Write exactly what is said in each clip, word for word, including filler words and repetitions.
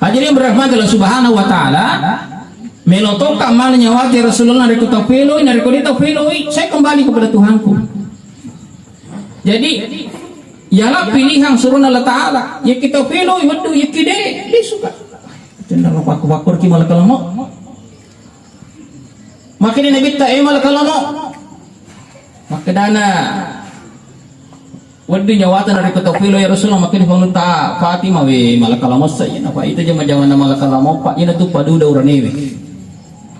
Jadi, berahmat Allah Subhanahu wa Ta'ala, melo tokka mala nyawata Rasulullah, narekko tau peloi, narekko de tau peloi, saya kembali kepada Tuhanku. Jadi, ialah pilihan surona Allah Ta'ala. Iya kita peloi, waduh, iya kita de, de suka. Tenda pakku-pakku ki mala kalamo. Makkeda Nabitta, "Eh, mala kalamo." Makkedana, "Wedding nyawata narekko tau peloi ya Rasulullah." Makkeda Fatimah, "We, mala kalamo sa iya." Napa itu jama-jamanna mala kalamo, Pak, ina tu paduda uranewe.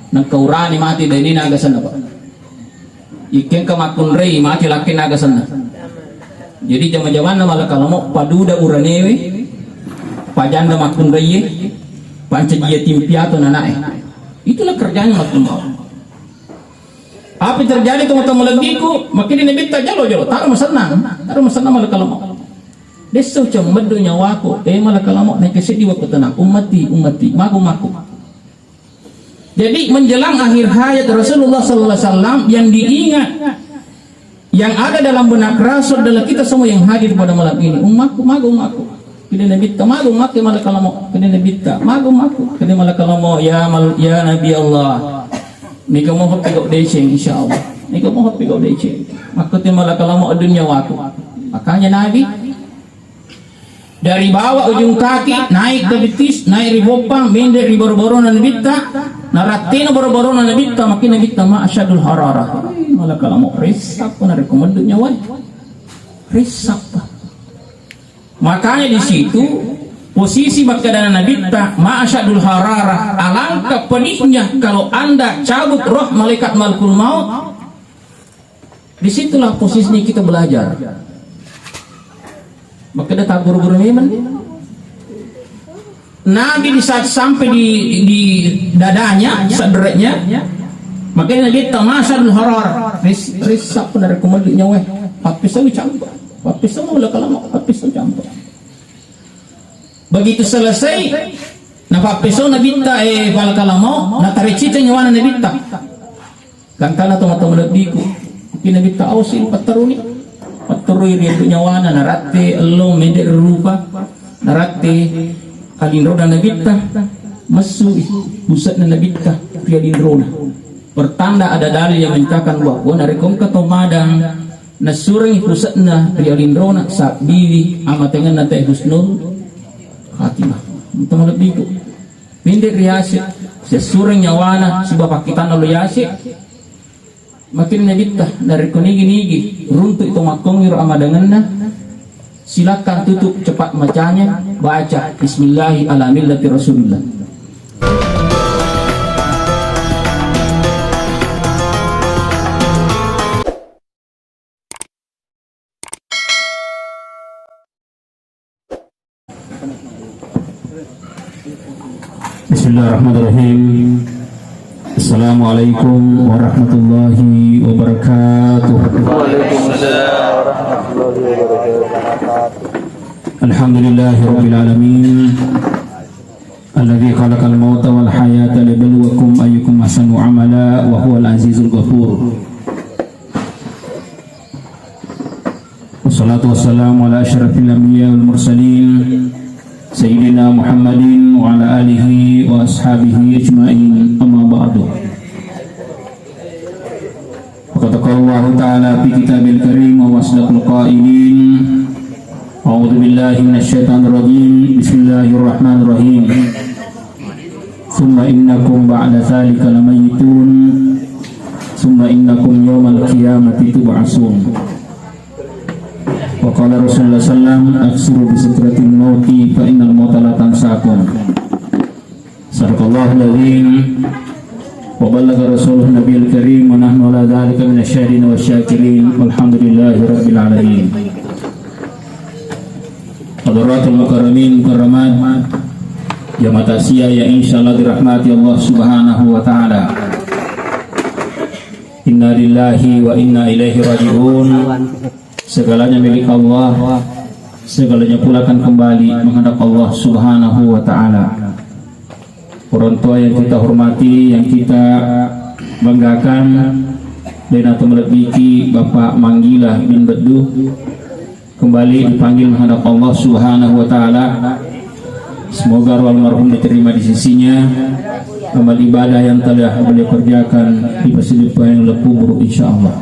Nengka urane mati deni naga senna, Pak. Ikkengka makkunrei mati lakkenna aga senna. Jadi jama-jamanna mala kalamo paduda uranewe, pajanda makkunraie, pancaji yatim piatu nanae. Itulah kerjanya makkunrei. Apa yang terjadi, teman-teman, lebbiku, makkeda Nabitta, "Jolo, jolo, taro masennang, taro masennang mala kalamo." Desso cemmeddu nyawaku, eh, mala kalamo, naik seddi waktu tenang, ummati, ummati, maku, maku. Jadi menjelang akhir hayat Rasulullah sallallahu alaihi wasallam, yang diingat, yang ada dalam benak Rasul adalah kita semua yang hadir pada malam ini. "Ummaku, maga ummaku?" Kede Nabitta, "Maga ummaku, mala kalamo?" Kede Nabitta, "Maga ummaku?" Kede mala kalamo, "Ya mal-, ya Nabi Allah, niga moho pigau deceng, insya Allah. Niga moho pigau deceng." Makkute mala kalamo, "Dunia waku." Makanya Nabi dari bawah ujung kaki, naik ke betis, naik ri boppang, mende ri boro-borona Nabitta, narattena boro-borona Nabitta, makkeda Nabitta, "Ma asyadul hararah." Eh, mala kalamo, ressappa narekko meddu nyawae. Ressappa. Makanya di situ posisi makkedana Nabitta, "Ma asyadul hararah." Alangkah pedihnya kalau Anda cabut roh malaikat malakul maut, Disitulah posisinya kita belajar. Makkeda tabburu-buru memang. Nabi di saat sampai di, di dadanya, sadreknya, makanya dia tamasal harar. Ris, risap pun dari kemudian nyawa. Pappisau campur. Pappisau mula kalama. Pappisau campur. Begitu selesai, na pappisau Nabitta, eh, pala kalamo, na tarecita nyawana Nabitta. Gangkana tomatoa malebbiku, ki Nabitta ausi patteruni, patterui ri nyawana, naratte ello mende rupa, naratte alinrona Nabitta, messu i puse'na Nabitta ri alinrona. Pertanda ada dalil yang menyatakan bahwa narekko engka to madang nassurengi puse'na ri alinrona, sabbiwi amatengenna te husnul khatimah. Tomatoa malebbiku. Mende ri ase, sessureng nyawana, siba pakkitanna lo yase. Makin Nabitta, narekko nigi-nigi, runtu to makkongi ro amadangenna, silakan tutup cepat macanya, baca, "Bismillahi ala millati Rasulillah." Bismillahirrahmanirrahim. Assalamualaikum warahmatullahi wabarakatuh. Waalaikumsalam warahmatullahi wabarakatuh. Alhamdulillahi rabbil alamin. Alladzi khalaqal mauta wal hayata liyabluwakum ayyukum ahsanu amala wa huwal azizul ghafur. Wassalatu wassalamu ala asyrafil anbiya wal mursalin, Sayyidina Muhammadin wa ala alihi wa ashabihi ajma'in, amma ba'du. Faqad qala Allahu ta'ala fi kitabil karim wa asdaqul qailin. A'udzu billahi minasy syaithanir rajim. Bismillahirrahmanirrahim. Tsumma innakum ba'da dzalika lamayyitun. Tsumma innakum yaumal qiyamati tub'atsun. Wa qala Rasulullah sallam, "Aksiru bi sikratil mauti fa innal mauta la tansakum." Sadaqallahul azim. Wa ballagha rasuluhun nabiyul karim wa nahnu ala dzalika minasy syahidin wasy syakirin. Walhamdulillahi rabbil alamin. Hadratul mukarramin mukarramat, jamaah takziah yang insyaallah dirahmati Allah Subhanahu wa taala. Inna lillahi wa inna ilaihi raji'un. Segalanya milik Allah, segalanya pula akan kembali menghadap Allah Subhanahu wa taala. Orang tua yang kita hormati, yang kita banggakan, dan atau melebihi Bapak Manggila bin Beddu, kembali dipanggil menghadap Allah Subhanahu wa taala. Semoga roh almarhum diterima di sisinya, amal ibadah yang telah beliau kerjakan di Pasir Payung Lekubur, insya Allah.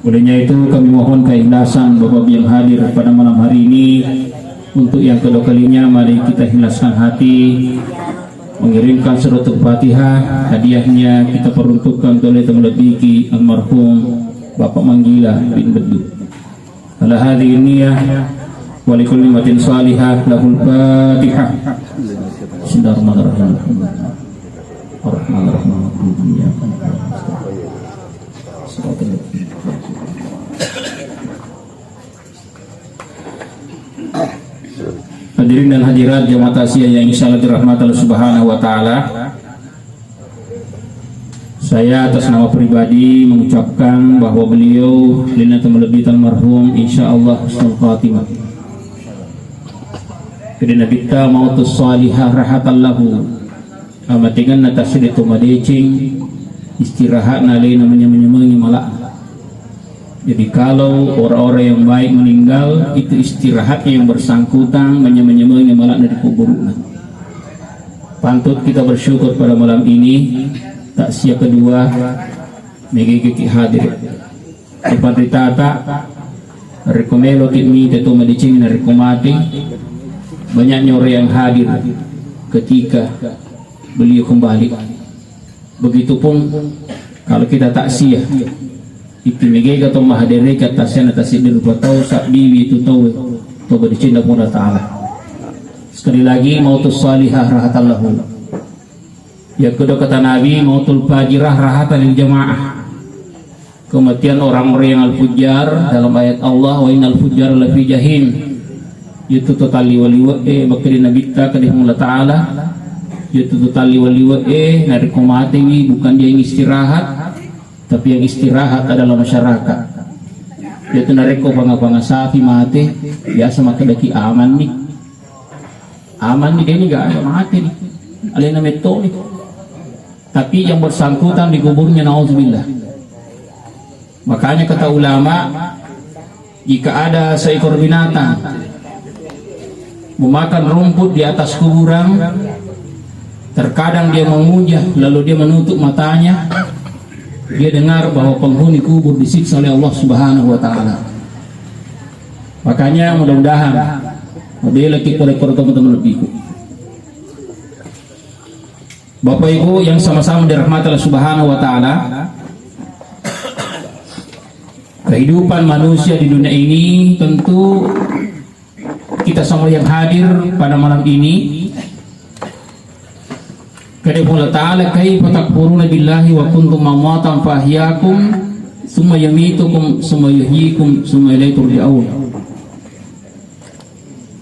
Olehnya itu, kami mohon keikhlasan Bapak yang hadir pada malam hari ini. Untuk yang kedua kalinya, mari kita ikhlaskan hati, mengirimkan suratul Fatihah, hadiahnya kita peruntukkan untuk lebih almarhum Bapak Manggila bin Bedu. Ala hadhihi niyah wa likulli ummatin salihah lahul Fatihah. Bismillahirrahmanirrahim. Rahmanirrahim. Hadirin dan hadirat jamaah takziah yang insya Allah dirahmati Allah Subhanahu wa Ta'ala. Saya atas nama pribadi mengucapkan bahwa beliau lina temelebita almarhum, insya Allah husnul khatimah. Jadi nabitta mautus salihah rahatan lahu. Amatenganna tasiri to madeceng, istirahatna alena menyamenyemengi malak. Jadi kalau orang-orang yang baik meninggal, itu istirahatnya yang bersangkutan menyamenyemengi malakna di kuburna. Pantut kita bersyukur pada malam ini, takziah kedua, megegeki hadir. Ipanritata, rekko meloki mita to madeceng narekko mati, banyaknya orang yang hadir ketika beliau kembali. Begitupun kalau kita takziah, itu megega to mahadereka takziahna tasiri rupa tau sabbiwi itu tau to madeceng Puang Allah Ta'ala. Sekali lagi, mautus salihah rahatan lahu. Yang kedua kata Nabi, mautul fajirah rahatan lil jamaah. Kematian orang-orang yang al-fujjar dalam ayat Allah, wa innal fujjar lafi jahim. Itu total liwa-liwa e, bakri Nabi ta kadi Allah Ta'ala. Itu total liwa-liwa e, narekko matewi bukan dia yang istirahat, tapi yang istirahat adalah masyarakat. Itu narekko panga-panga sapi mate, biasa makkadaki aman nih. Aman nih, dia ini gak ada mati nih. Alena metto nih. Tapi yang bersangkutan di kuburnya, naudzubillah. Makanya kata ulama, jika ada seekor binatang memakan rumput di atas kuburan, terkadang dia mengunyah, lalu dia menutup matanya, dia dengar bahwa penghuni kubur disiksa oleh Allah Subhanahu wa Ta'ala. Makanya mudah-mudahan model kita rekor teman-teman lebihku. Bapak Ibu yang sama-sama dirahmati Allah Subhanahu wa Ta'ala, kehidupan manusia di dunia ini tentu kita semua yang hadir pada malam ini, kata Allah Ta'ala, "Kaifa takfuruna billahi wa kuntum amwatan fa ahyakum, summa yumitukum, summa yuhyikum, summa ilaihi turja'un."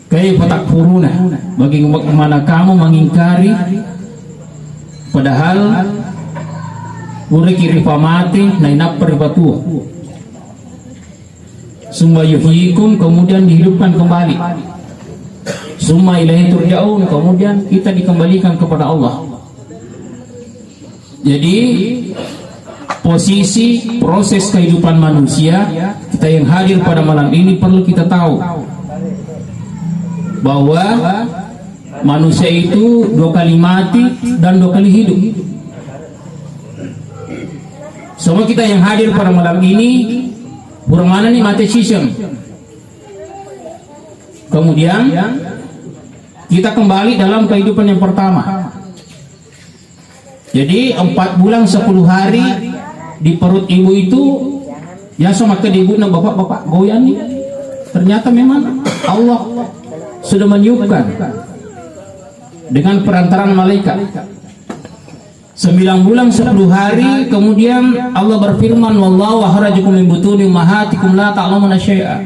Kaifa takfuruna, bagaimana kamu mengingkari, padahal puraki ripa mati, nainappa ripa tuo. Summa yuhyikum, kemudian dihidupkan kembali. Summa ilaihi turja'un, kemudian kita dikembalikan kepada Allah. Jadi, posisi proses kehidupan manusia, kita yang hadir pada malam ini perlu kita tahu bahwa manusia itu dua kali mati dan dua kali hidup. Semua kita yang hadir pada malam ini, pura mana nih mati sisem. Kemudian, kita kembali dalam kehidupan yang pertama. Jadi, empat bulan sepuluh hari di perut ibu itu, biasa maka di ibu, "Nah, bapak, bapak, goyang nih." Ternyata memang Allah sudah meniupkan dengan perantaraan malaikat. Sembilan bulan sepuluh hari kemudian Allah berfirman, "Wallahu akhrajakum min butuni ummahatikum la ta'lamuna syai'a."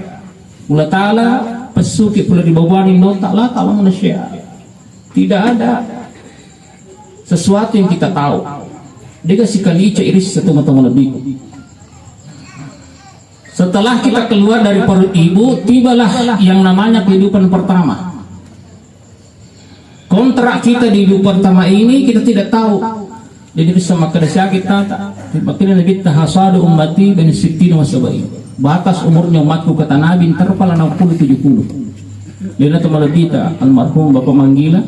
Allah Ta'ala pesuki pula di bawah ni nota, la ta'lamuna syai'a. Tidak ada sesuatu yang kita tahu. Dia kasih kalica iris satu mata lebih. Setelah kita keluar dari perut ibu, tibalah yang namanya kehidupan pertama. Kontrak kita di hidup pertama ini kita tidak tahu. Jadi bisa makkeda sakit tata. Makkeda Nabi ta, "Hasadu ummati baina sittina wa sab'in." Batas umurnya umatku kata Nabi terpala enam puluh tujuh puluh. Lena to malebbita almarhum Bapak Manggila,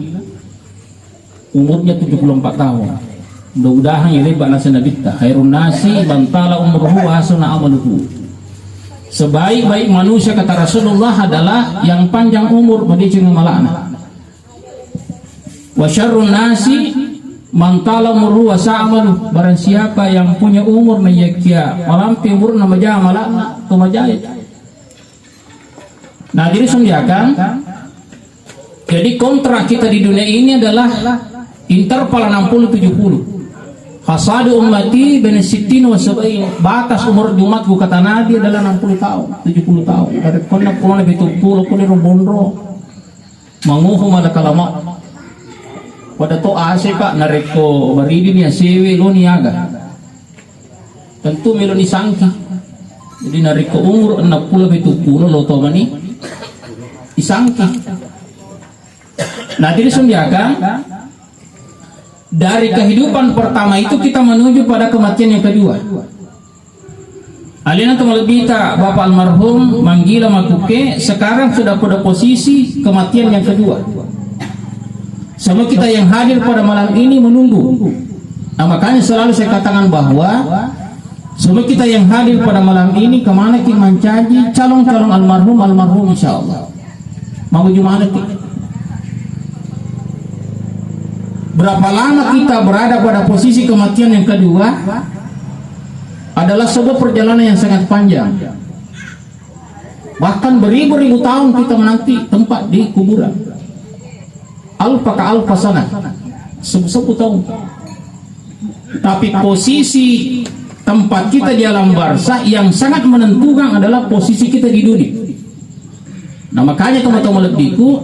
umurnya tujuh puluh empat tahun. Mudah-mudahan ya lebbak nasa nabitta. Khairun nasi man tala umruhu wa hasuna amaluhu. Sebaik-baik manusia, kata Rasulullah, adalah yang panjang umur, madeceng amalana. Wa syarrun nasi man tala umruhu wa sa'a amaluhu. Barang siapa yang punya umur na iyakia malampe umurna, maja amalana, to maja itu. Nah, jadi sundiakan. Jadi kontrak kita di dunia ini adalah interval enam puluh tujuh puluh. Hasadu ummati baina sittin wa sab'in. Batas umur umatku, kata Nabi, adalah enam puluh tahun, tujuh puluh tahun. Dari konna pulona pitu puluh, kone robonro. Manguhu mala kalama. Pada to ase, Pak, narekko baridi ni asewe, lo ni aga. Tentu melo ni sangki. Jadi narekko umur enam puluh pitu puluh, lo to mani isangki. Nah, jadi sundiakan, dari kehidupan pertama itu kita menuju pada kematian yang kedua. Alena to malebbita Bapak almarhum Manggila Makuke sekarang sudah pada posisi kematian yang kedua. Semua kita yang hadir pada malam ini menunggu. Nah, makanya selalu saya katakan bahwa semua kita yang hadir pada malam ini kemana kita mencaji calon-calon almarhum, almarhum, insya Allah. Mau gimana tuh? Berapa lama kita berada pada posisi kematian yang kedua adalah sebuah perjalanan yang sangat panjang. Bahkan beribu-ribu tahun kita menanti tempat di kuburan. Alfa ka alfa sana, seribu-seribu tahun. Tapi posisi tempat kita di alam barzah yang sangat menentukan adalah posisi kita di dunia. Nah, makanya teman-teman lebihku,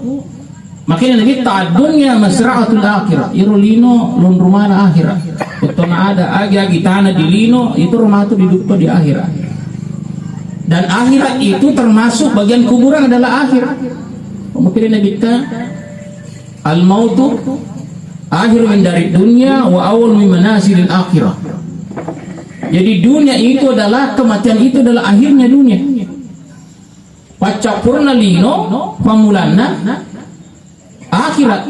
makanya Nabi ta dunia masra'atul akhirah, iro lino lonrumana akhirat. Betul ada agi-agi tanah di lino, itu rumah itu didukto di akhirat. Dan akhirat itu termasuk bagian kuburan adalah akhirat. Mungkin Nabi ta al mautu akhir min dari dunia wa awal min manazilil akhirah. Jadi dunia itu adalah, kematian itu adalah akhirnya dunia. Paccappurna lino, pammulanna akhirat.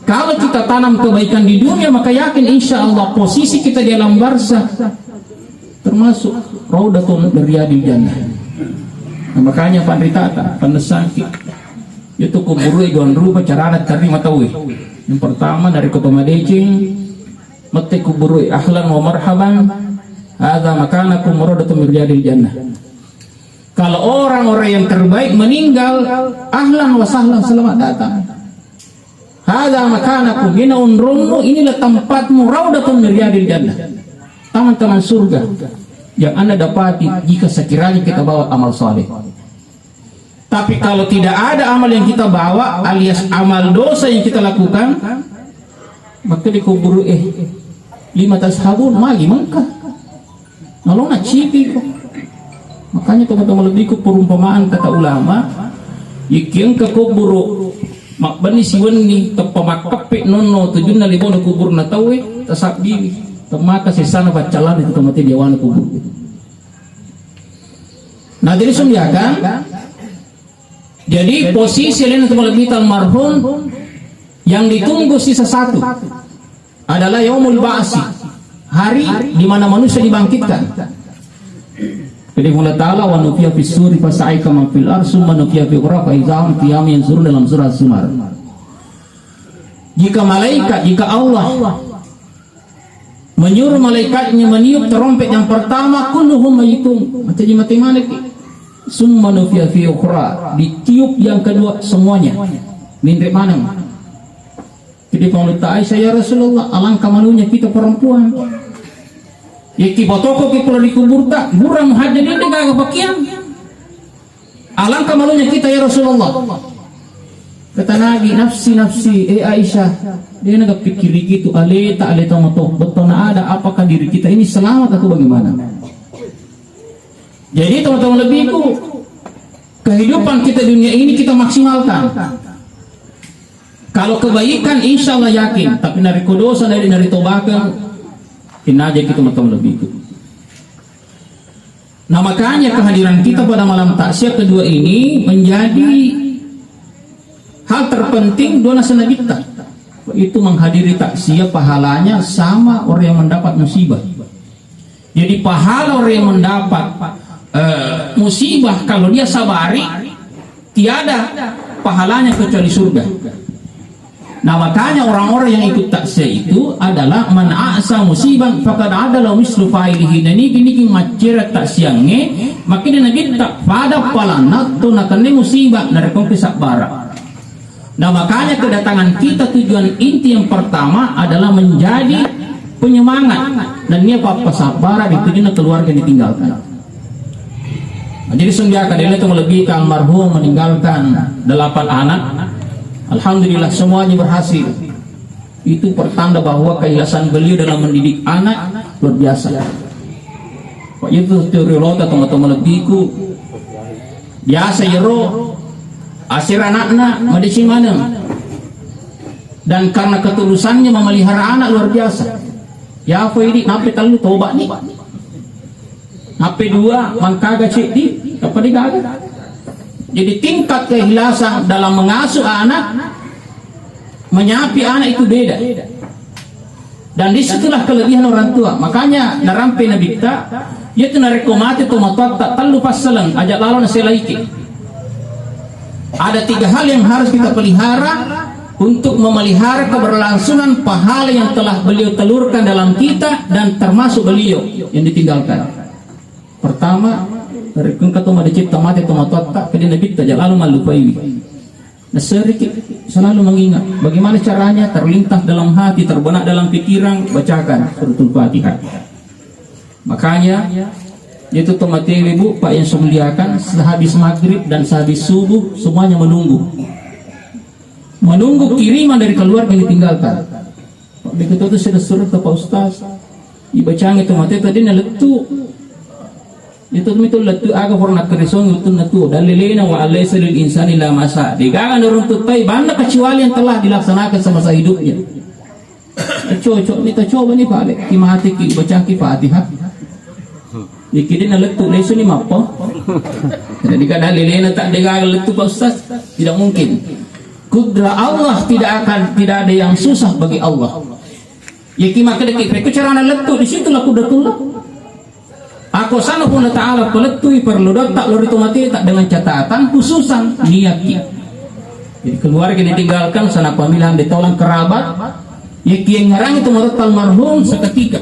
Kalau kita tanam kebaikan di dunia, maka yakin insya Allah posisi kita di alam barzah termasuk raudatun min riyadil jannah. Nah, makanya panritata, panessangki. Itu kuburu e dua rupa carana terima tauwe. Yang pertama dari kota Madeceng, mette kuburu e ahlan wa marhaban, hadza makanakum raudatun min riyadil jannah. Kalau orang-orang yang terbaik meninggal, ahlan wa sahlan, selamat datang. Hadza makanakum, ina onrommu, inilah tempatmu, raudatun min riyadil jannah. Taman-taman surga yang Anda dapati jika sekiranya kita bawa amal saleh. Tapi kalau tidak ada amal yang kita bawa alias amal dosa yang kita lakukan, maka dikuburu e lima tashabun, magi mengka. Nalona cipi ko. Makanya teman-teman lebihku, perumpamaan kata ulama, iki engka kuburu mabbenni siwenni teppa makkeppe nonno tujunna libona kuburna tauwe, tasabbiwi. Temmaka sessana paccalana itu temate diawana kuburu. Nah, jadi sundiakan, jadi posisi alena tu malebita almarhum yang ditunggu sisa satu adalah yaumul ba'si, hari di mana manusia dibangkitkan. Jadi Allah Ta'ala, wa nufiya fis suri fasa'ika man fil ardi, summa nufiya fi ukhra fa idza hum qiyamun yanzurun, dalam surah Zumar. Jika malaikat, jika Allah menyuruh malaikatnya meniup terompet yang pertama, kulluhum mayitun. Mate ji mate maneng ki. Summa nufiya fi ukhra, ditiup yang kedua semuanya. Minre maneng. Jadi pangulutta Aisyah, "Ya Rasulullah, alangkah malunya kita perempuan. Ya ki batoko ki pula di kuburta, gura muhajjadin de gaga pakiang." Alangkah malunya kita, ya Rasulullah. Kata Nabi, "Nafsi, nafsi, eh Aisyah, de naga pikiri gitu, aleta, aleta mato, bettona ada, apakah diri kita ini selamat atau bagaimana?" Jadi teman-teman lebihku, kehidupan kita dunia ini kita maksimalkan. Kalau kebaikan, insya Allah yakin, tapi narekko dosa dari, dari tobakan, inaja kita teman-teman lebihku. Nah, makanya kehadiran kita pada malam takziah kedua ini menjadi Hal terpenting dua nasa Nabitta, itu menghadiri takziah pahalanya sama orang yang mendapat musibah. Jadi pahala orang yang mendapat eh, musibah kalau dia sabari, tiada pahalanya kecuali surga. Nah, makanya orang-orang yang ikut takziah itu adalah man a'za musiban faqad ada lahu mislu fa'ilihi. Dan ini gini maccera takziangnge, makanya Nabitta pada palanna tu nakenai musibah narekko sabbara. Nah, makanya kedatangan kita tujuan inti yang pertama adalah menjadi penyemangat dan nia pappasabbarang di tujunna keluarga yang ditinggalkan. Nah, jadi sungguh kadena itu melebihi almarhum meninggalkan delapan anak. Alhamdulillah semuanya berhasil. Itu pertanda bahwa keikhlasan beliau dalam mendidik anak luar biasa. Pak itu teori lota teman-teman lebihku. Biasa yero asir anakna madeceng maneng. Dan karena ketulusannya memelihara anak luar biasa. Ya apa ini nampe tellu toba nih. Nampe dua mangkaga ceddi, apa digaga. Jadi tingkat keikhlasan dalam mengasuh anak, menyapi anak itu beda. Dan disitulah kelebihan orang tua. Makanya narampe Nabitta, yaitu narekko mate tomatoatta tellu passaleng aja lalo naselaiki. Ada tiga hal yang harus kita pelihara untuk memelihara keberlangsungan pahala yang telah beliau telurkan dalam kita dan termasuk beliau yang ditinggalkan. Pertama, narekko engka to madeceng mate tomatoatta, kedena Nabitta aja lalo mallupaiwi. Naseriki selalu mengingat bagaimana caranya terlintas dalam hati, terbenak dalam pikiran, bacakan Suratul Fatihah. Makanya itu tomatewe bu, Pak yang saya muliakan, sehabis maghrib dan sehabis subuh semuanya menunggu. Menunggu kiriman dari keluarga yang ditinggalkan. Pak begitu itu sudah surat ke Pak Ustaz. Ibacangi tomate tadi nalettu. Itu mitu lettu aga pura nakkerisong utunna tu. Dalilena wa alaysa lil insani la masa. Degaga naruntutai banna kecuali yang telah dilaksanakan semasa hidupnya. Cocok ni coba ni Pak. Ki mati ki bacaki Fatihah. Iki dena lettu lesu ni mappo. Jadi kada lelena tak degaga lettu Pak Ustaz. Tidak mungkin. Kudrat Allah tidak akan, tidak ada yang susah bagi Allah. Ya ki makkeda ki pekko carana lettu, di situlah kudratullah. Aku sana pun Allah Ta'ala pelettui perlu dotta lori tomateta dengan catatan khususan niat ki. Jadi keluarga ditinggalkan sana pemilihan ditolang kerabat, ya ki yang ngarang itu menurut almarhum seketika.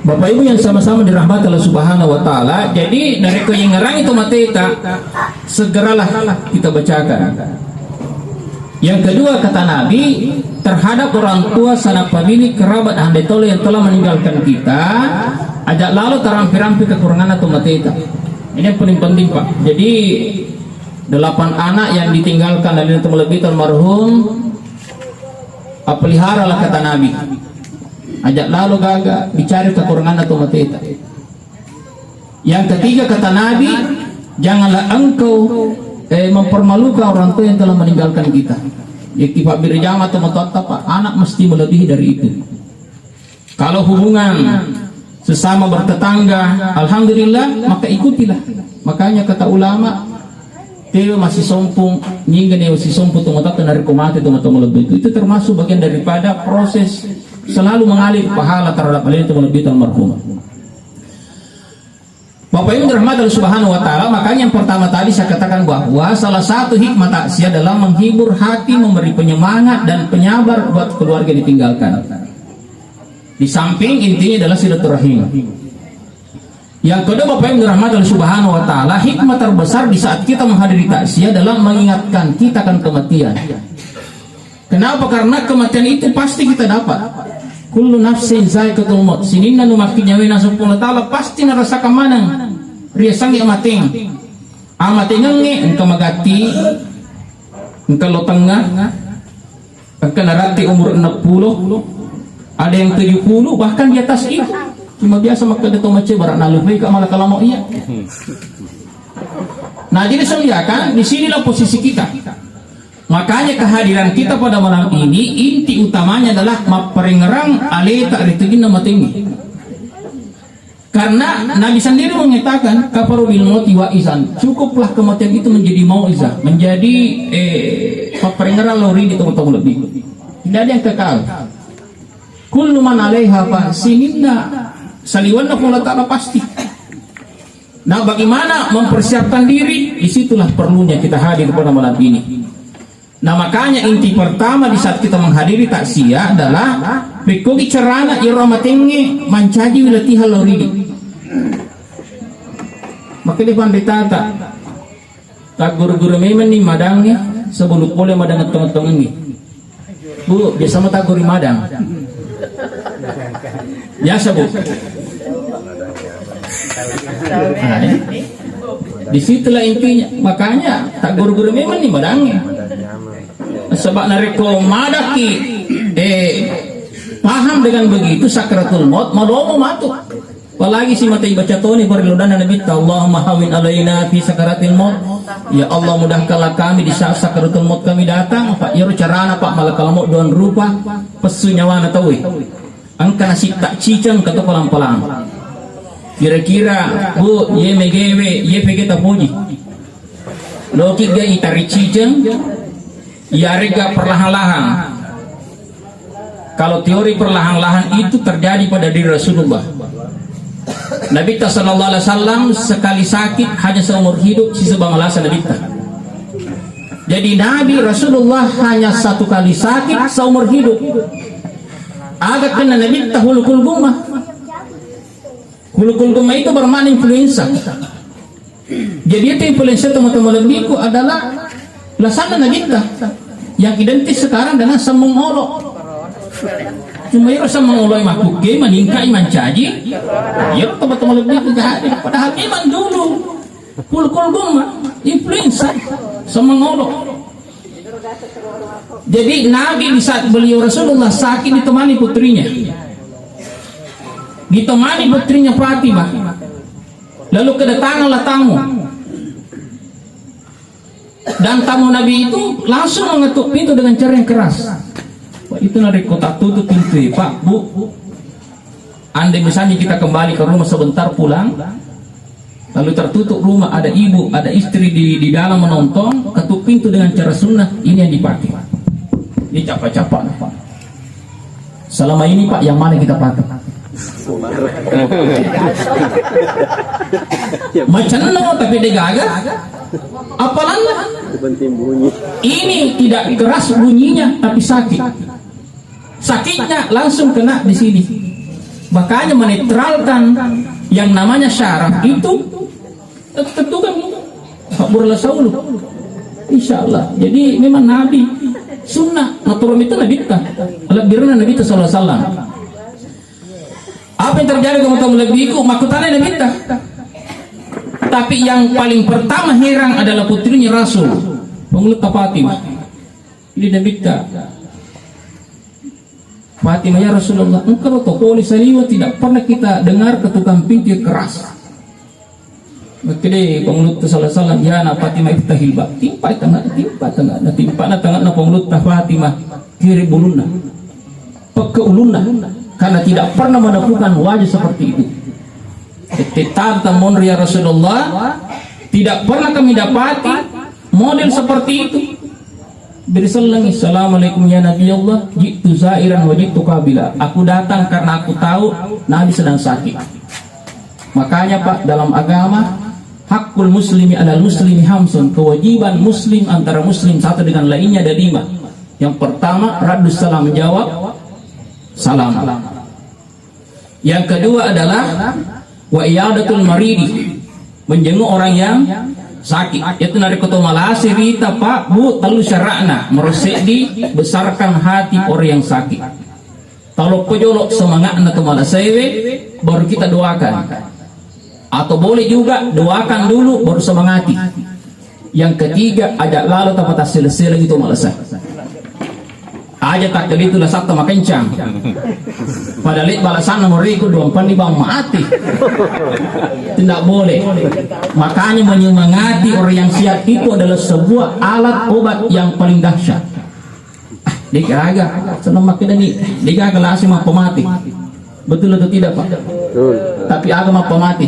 Bapak Ibu yang sama-sama dirahmati Allah Subhanahu wa Ta'ala, jadi narekko yengngerangi tomateta, segeralah kita bacakan. Yang kedua, kata Nabi, terhadap orang tua, sanak famili, kerabat, hande tolo yang telah meninggalkan kita, aja lalo tarampi-rampi kekuranganna tomateta. Ini yang paling penting, Pak. Jadi, delapan anak yang ditinggalkan dari terlebih almarhum, peliharalah kata Nabi. Aja lalo gaga bicara kekuranganna tomateta. Yang ketiga kata Nabi, janganlah engkau eh, mempermalukan orang tua yang telah meninggalkan kita. Ya, ki Pak Birjama atau matoatta, Pak, anak mesti melebihi dari itu. Kalau hubungan sesama bertetangga, alhamdulillah, maka ikutilah. Makanya kata ulama, tewe masih sompung, nyingga ne masih sompung, tunggu tak kenari komate, tunggu tunggu lebih itu. Itu termasuk bagian daripada proses selalu mengalir pahala terhadap alih itu lebih almarhum. Bapak Ibu dirahmati Allah Subhanahu wa Ta'ala, makanya yang pertama tadi saya katakan bahwa salah satu hikmah takziah adalah menghibur hati, memberi penyemangat dan penyabar buat keluarga yang ditinggalkan. Di samping intinya adalah silaturahim. Yang kedua, Bapak Ibu dirahmati Allah Subhanahu wa Ta'ala, hikmah terbesar di saat kita menghadiri takziah adalah mengingatkan kita akan kematian. Kenapa? Karena kematian itu pasti kita dapat. Kullu nafsin zaiqatul maut. Sininna nu makkinyawe naseng Puang Allah Ta'ala pasti narasakan maneng riasengnge mateng. Amatengengnge engka magatti, engka lo tengah, engka naratti umur enam puluh, ada yang tujuh puluh, bahkan di atas itu. Cuma biasa makkeda to macce bara nalupai ka mala kalamo iya. Nah, jadi saya lihat kan, di sinilah posisi kita. Makanya kehadiran kita pada malam ini, inti utamanya adalah mapparengngerang aleta ri tujunna matengnge. Karena Nabi sendiri mengatakan, "Kafaru bil mauti wa izan." Cukuplah kematian itu menjadi mauizah, menjadi, eh, papparengngerang lao ri tau-tau lebbi. Tidak ada yang kekal. Kullu man alaiha fan, sininna saliwenna Puang Allah Ta'ala pasti. Nah, bagaimana mempersiapkan diri? Disitulah perlunya kita hadir pada malam ini. Nah, makanya inti pertama di saat kita menghadiri takziah adalah pekkogi carana iyaro matengnge mancaji latihan lao ridi. Maka di pandetata, tagguru-guru memang ni madangnge sebelum boleh madang tengah-tengah ni. Bu, biasa mau tagguru madang. Biasa, Bu. Nah, ini. Disitulah intinya. Makanya, tak guru-guru memang nih madangnya. Sebab narekko madaki, eh, paham dengan begitu, sakratul maut, malomo matu. Apalagi si mata ibaca toni, baru ludana Nabi, "Allahumma hawin alaina fi sakaratil maut." Ya Allah, mudahkanlah kami di saat sakaratul maut kami datang. Pak, iyaro carana, Pak, malakal maut doang rupa, pesu nyawana taui. Engka nasitta ciceng kata palang-palang. Kira-kira, Bu, ye megewe, ye pege tapoji. Loki ga itari ciceng, yarega perlahan-lahan. Kalau teori perlahan-lahan itu terjadi pada diri Rasulullah. Nabi ta sallallahu alaihi wasallam sekali sakit hanya seumur hidup, sisa bamalasa Nabi ta. Jadi Nabi Rasulullah hanya satu kali sakit seumur hidup. Aga kena Nabi ta hulukul gumma. Hulukul gumma itu bermakna influenza. Jadi itu influenza teman-teman lebihku adalah lasanna Nabi ta yang identik sekarang dengan semmeng olo. Cuma iro semmeng olo yang makuke meningkai mancaji. Ya teman-teman lebihku jahat. Padahal memang dulu Kulkul gumma, influenza, semmeng olo. Jadi Nabi di saat beliau Rasulullah sakit ditemani putrinya. Ditemani putrinya Fatimah. Lalu kedatanganlah tamu. Dan tamu Nabi itu langsung mengetuk pintu dengan cara yang keras. Wah, itu narekko tak tutup pintu, Pak, Bu. Andai misalnya kita kembali ke rumah sebentar pulang, lalu tertutup rumah, ada ibu, ada istri di, di dalam menonton, ketuk pintu dengan cara sunnah, ini yang dipakai. Ini capa-capa, Pak. Selama ini, Pak, yang mana kita pakai? Macenno tapi degaga. Apalanna? Ini tidak keras bunyinya, tapi sakit. Sakitnya langsung kena di sini. Makanya menetralkan yang namanya syaraf itu tentu kan Pak Burla Saulu. Insya Allah. Jadi memang Nabi sunnah naturum itu Nabi ta. Lebih Nabi ta sallallahu alaihi wasallam. Apa yang terjadi kamu tahu lebih ikut makutana Nabi ta. Tapi yang paling pertama heran adalah putrinya Rasul, Pangulutta Fatimah. Ini Nabi ta. Fatimah, "Ya Rasulullah, engkau tokoli saliwa tidak pernah kita dengar ketukan pintu yang keras." Makkeda Pangulutta sallallahu alaihi wasallam, "Ya anak Fatimah, iftahil bab." Timpa tengah, timpa tengah, na timpa na tengah na Pangulutta Fatimah, kiri bulunna, pekka ulunna, karena tidak pernah menemukan wajah seperti itu. Tetap tamonri ya Rasulullah, tidak pernah kami dapati model seperti itu. Beri selengi, "Assalamualaikum ya Nabi Allah, jitu zairan wa jitu kabila." Aku datang karena aku tahu Nabi sedang sakit. Makanya Pak, dalam agama, hakul muslimi alal muslimi hamsun, kewajiban muslim antara muslim satu dengan lainnya ada lima. Yang pertama, raddus salam, menjawab salam. Yang kedua adalah wa iyadatul maridi, menjenguk orang yang sakit. Itu narekko to malasi rita, Pak, Bu, tellu syaratna. Merosek di besarkan hati orang yang sakit. Talo pojolo semangatna to malasewe, baru kita doakan. Atau boleh juga doakan dulu, baru semangati. Yang ketiga, ada lalo tapata sele-sele itu malasa. Aja takkeda itu lasatta makencang. Pada leq balasanna mereka dua empat lima mati. Tidak boleh. Makanya menyemangati orang yang siap itu adalah sebuah alat obat yang paling dahsyat. Ah, degaga, seneng makkeda ni, degaga lasi mappa mati. Betul atau tidak, Pak? Betul. Tapi aga mappa mati.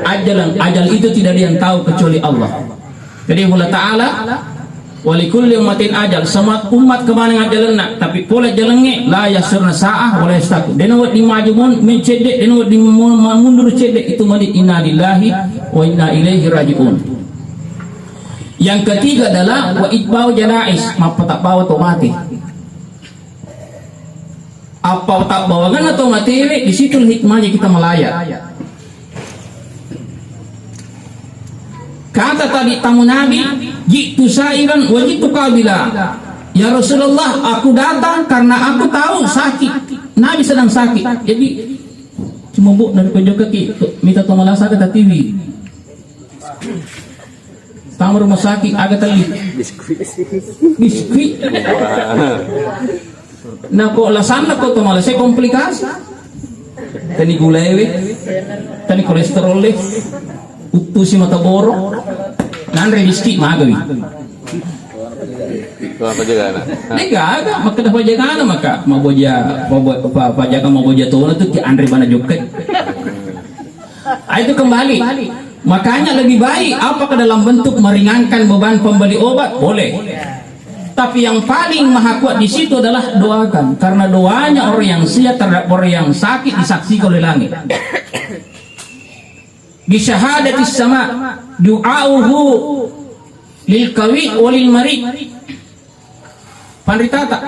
Ajalan, ajal itu tidak ada yang tahu kecuali Allah. Jadi Allah Ta'ala, "Walikulli ummatin ajal." Semua umat kemanang ajalanna, tapi pole jalangnge la yasirna sa'ah wala yastaku. Dena wedding maju mun mencedde, dena wedding mu-, ma-, mundur cedde, itu mani inna lillahi wa inna ilaihi raji'un. Yang ketiga adalah wa itba'u janais, mappatabbawa to mati. Apa tabbawanganna to matewe, di situ hikmahnya kita melayat. Kata tadi tamu Nabi, "Jitu sa'iran wa jitu qabila." "Ya Rasulullah, aku datang karena aku tahu sakit." Nabi sedang sakit. Jadi, cuma bu, dari pojok kaki, minta to malasa ke tatiwi. Tama rumah sakit, aga telli. Biskuit. Biskuit. Nah, kok lasanna kok to malah saya komplikasi. Tani gula ewe, tani kolesterol le, uttu si mata boro, nanre biskuit magawi. Itu apa juga, nak? Ini gaga, maka dah pajagana maka maboja, maboja, pajaka maboja tona tuh ki anre bana joket. Ah, itu kembali. Makanya lebih baik apakah dalam bentuk meringankan beban pembeli obat? Boleh. Tapi yang paling maha kuat di situ adalah doakan. Karena doanya orang yang sehat terhadap orang yang sakit disaksikan oleh langit. Bisyahadatis sama du'auhu lil qawi walil marid. Panritata.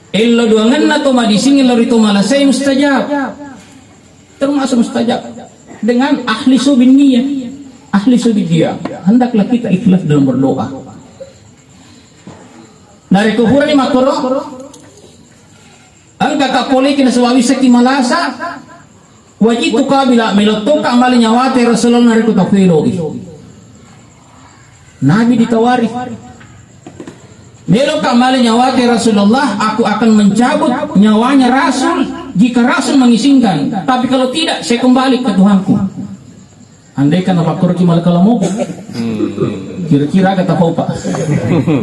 Ello doanganna to madising ello ri to malasai mustajab. Termasuk mustajab dengan ahli subin niyah. Ahli subin niyah. Hendaklah kita ikhlas dalam berdoa. Narekko purani makkoro, engka ka pole kina sewawissaki malasa, wajitu kabila, melo toka mali nyawate Rasulullah narekko tafiloi. Nabi ditawari. Melo ka mali nyawate Rasulullah, aku akan mencabut nyawanya Rasul jika Rasul mengizinkan. Tapi kalau tidak, saya kembali ke Tuhanku. Andaikan napakkoroki malakala maut. Hmm. Kira-kira kata Pak.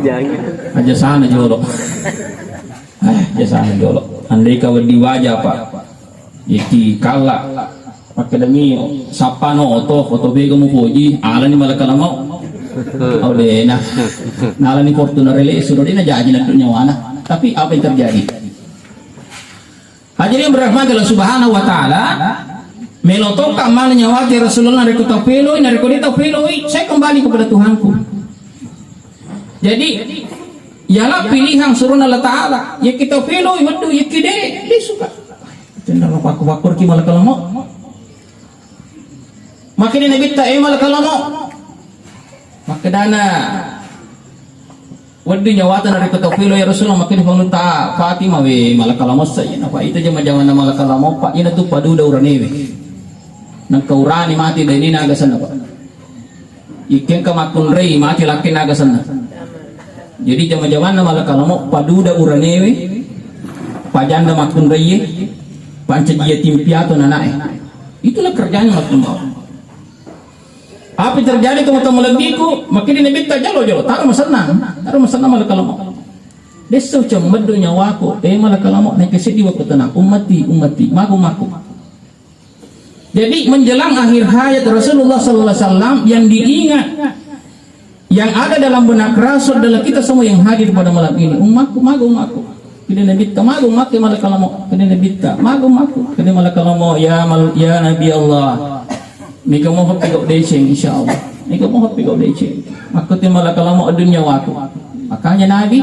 Jangan. Aja sana jolo. Eh, aja sana jolo. Andai ka wedding waja, Pak. Iki kalla. Makkedami sappano oto, oto bega mupoji, alani malakala maut. Au dena. Nalani Fortuner ele sudah dena jaji naddu nyawana. Tapi apa yang terjadi? Hadirin berahmati Allah Subhanahu wa Ta'ala, melo toka mala nyawate Rasulullah narekko tau peloi, narekko de tau peloi, saya kembali kepada Tuhanku. Jadi, ialah pilihan surona Allah Ta'ala. Ya kita peloi, waduh, ya kita de, de suka. Tenang, pakku-pakku ki malakala maut. Makkeda Nabitta, "Eh, malakala maut." Makkedana, "Wedding nyawata narekko tau filo, ya Rasulullah." Makkeda Fatimah, "We, malakala maut sa, iyana, Pak. Ita jama-jamanna malakala maut, Pak. Iyana tu paduda uranewe. Nengka urane mati dainena aga senna, Pak. Ikkengka makkunrai mati lakkenna aga senna." Jadi jama-jamanna malakala maut paduda uranewe, pajanda makkunraie, pancaji yatim piatu nanae. Itulah kerjanya malakul maut. Apa terjadi, teman-teman lebbiku? Makkeda Nabitta, "Jolo, jolo, taro masennang, taro masennang malakala maut." Desso cemmeddo nyawaku, eh, malakala maut, nakke seddi waktu tenang, ummati, ummati, magu, maku. Jadi menjelang akhir hayat Rasulullah sallallahu alaihi wasallam yang diingat, yang ada dalam benak Rasul adalah kita semua yang hadir pada malam ini. "Ummaku, magu, maku." Kede Nabitta, "Magu, makke malakala maut." Kede Nabitta, "Magu, maku." Kede malakala maut, "Ya mal-, ya Nabi Allah, mika mohon pegau deceng, insya Allah. Mika mohon pegau deceng." Makkute malakala maut, "Dunia waku." Makanya Nabi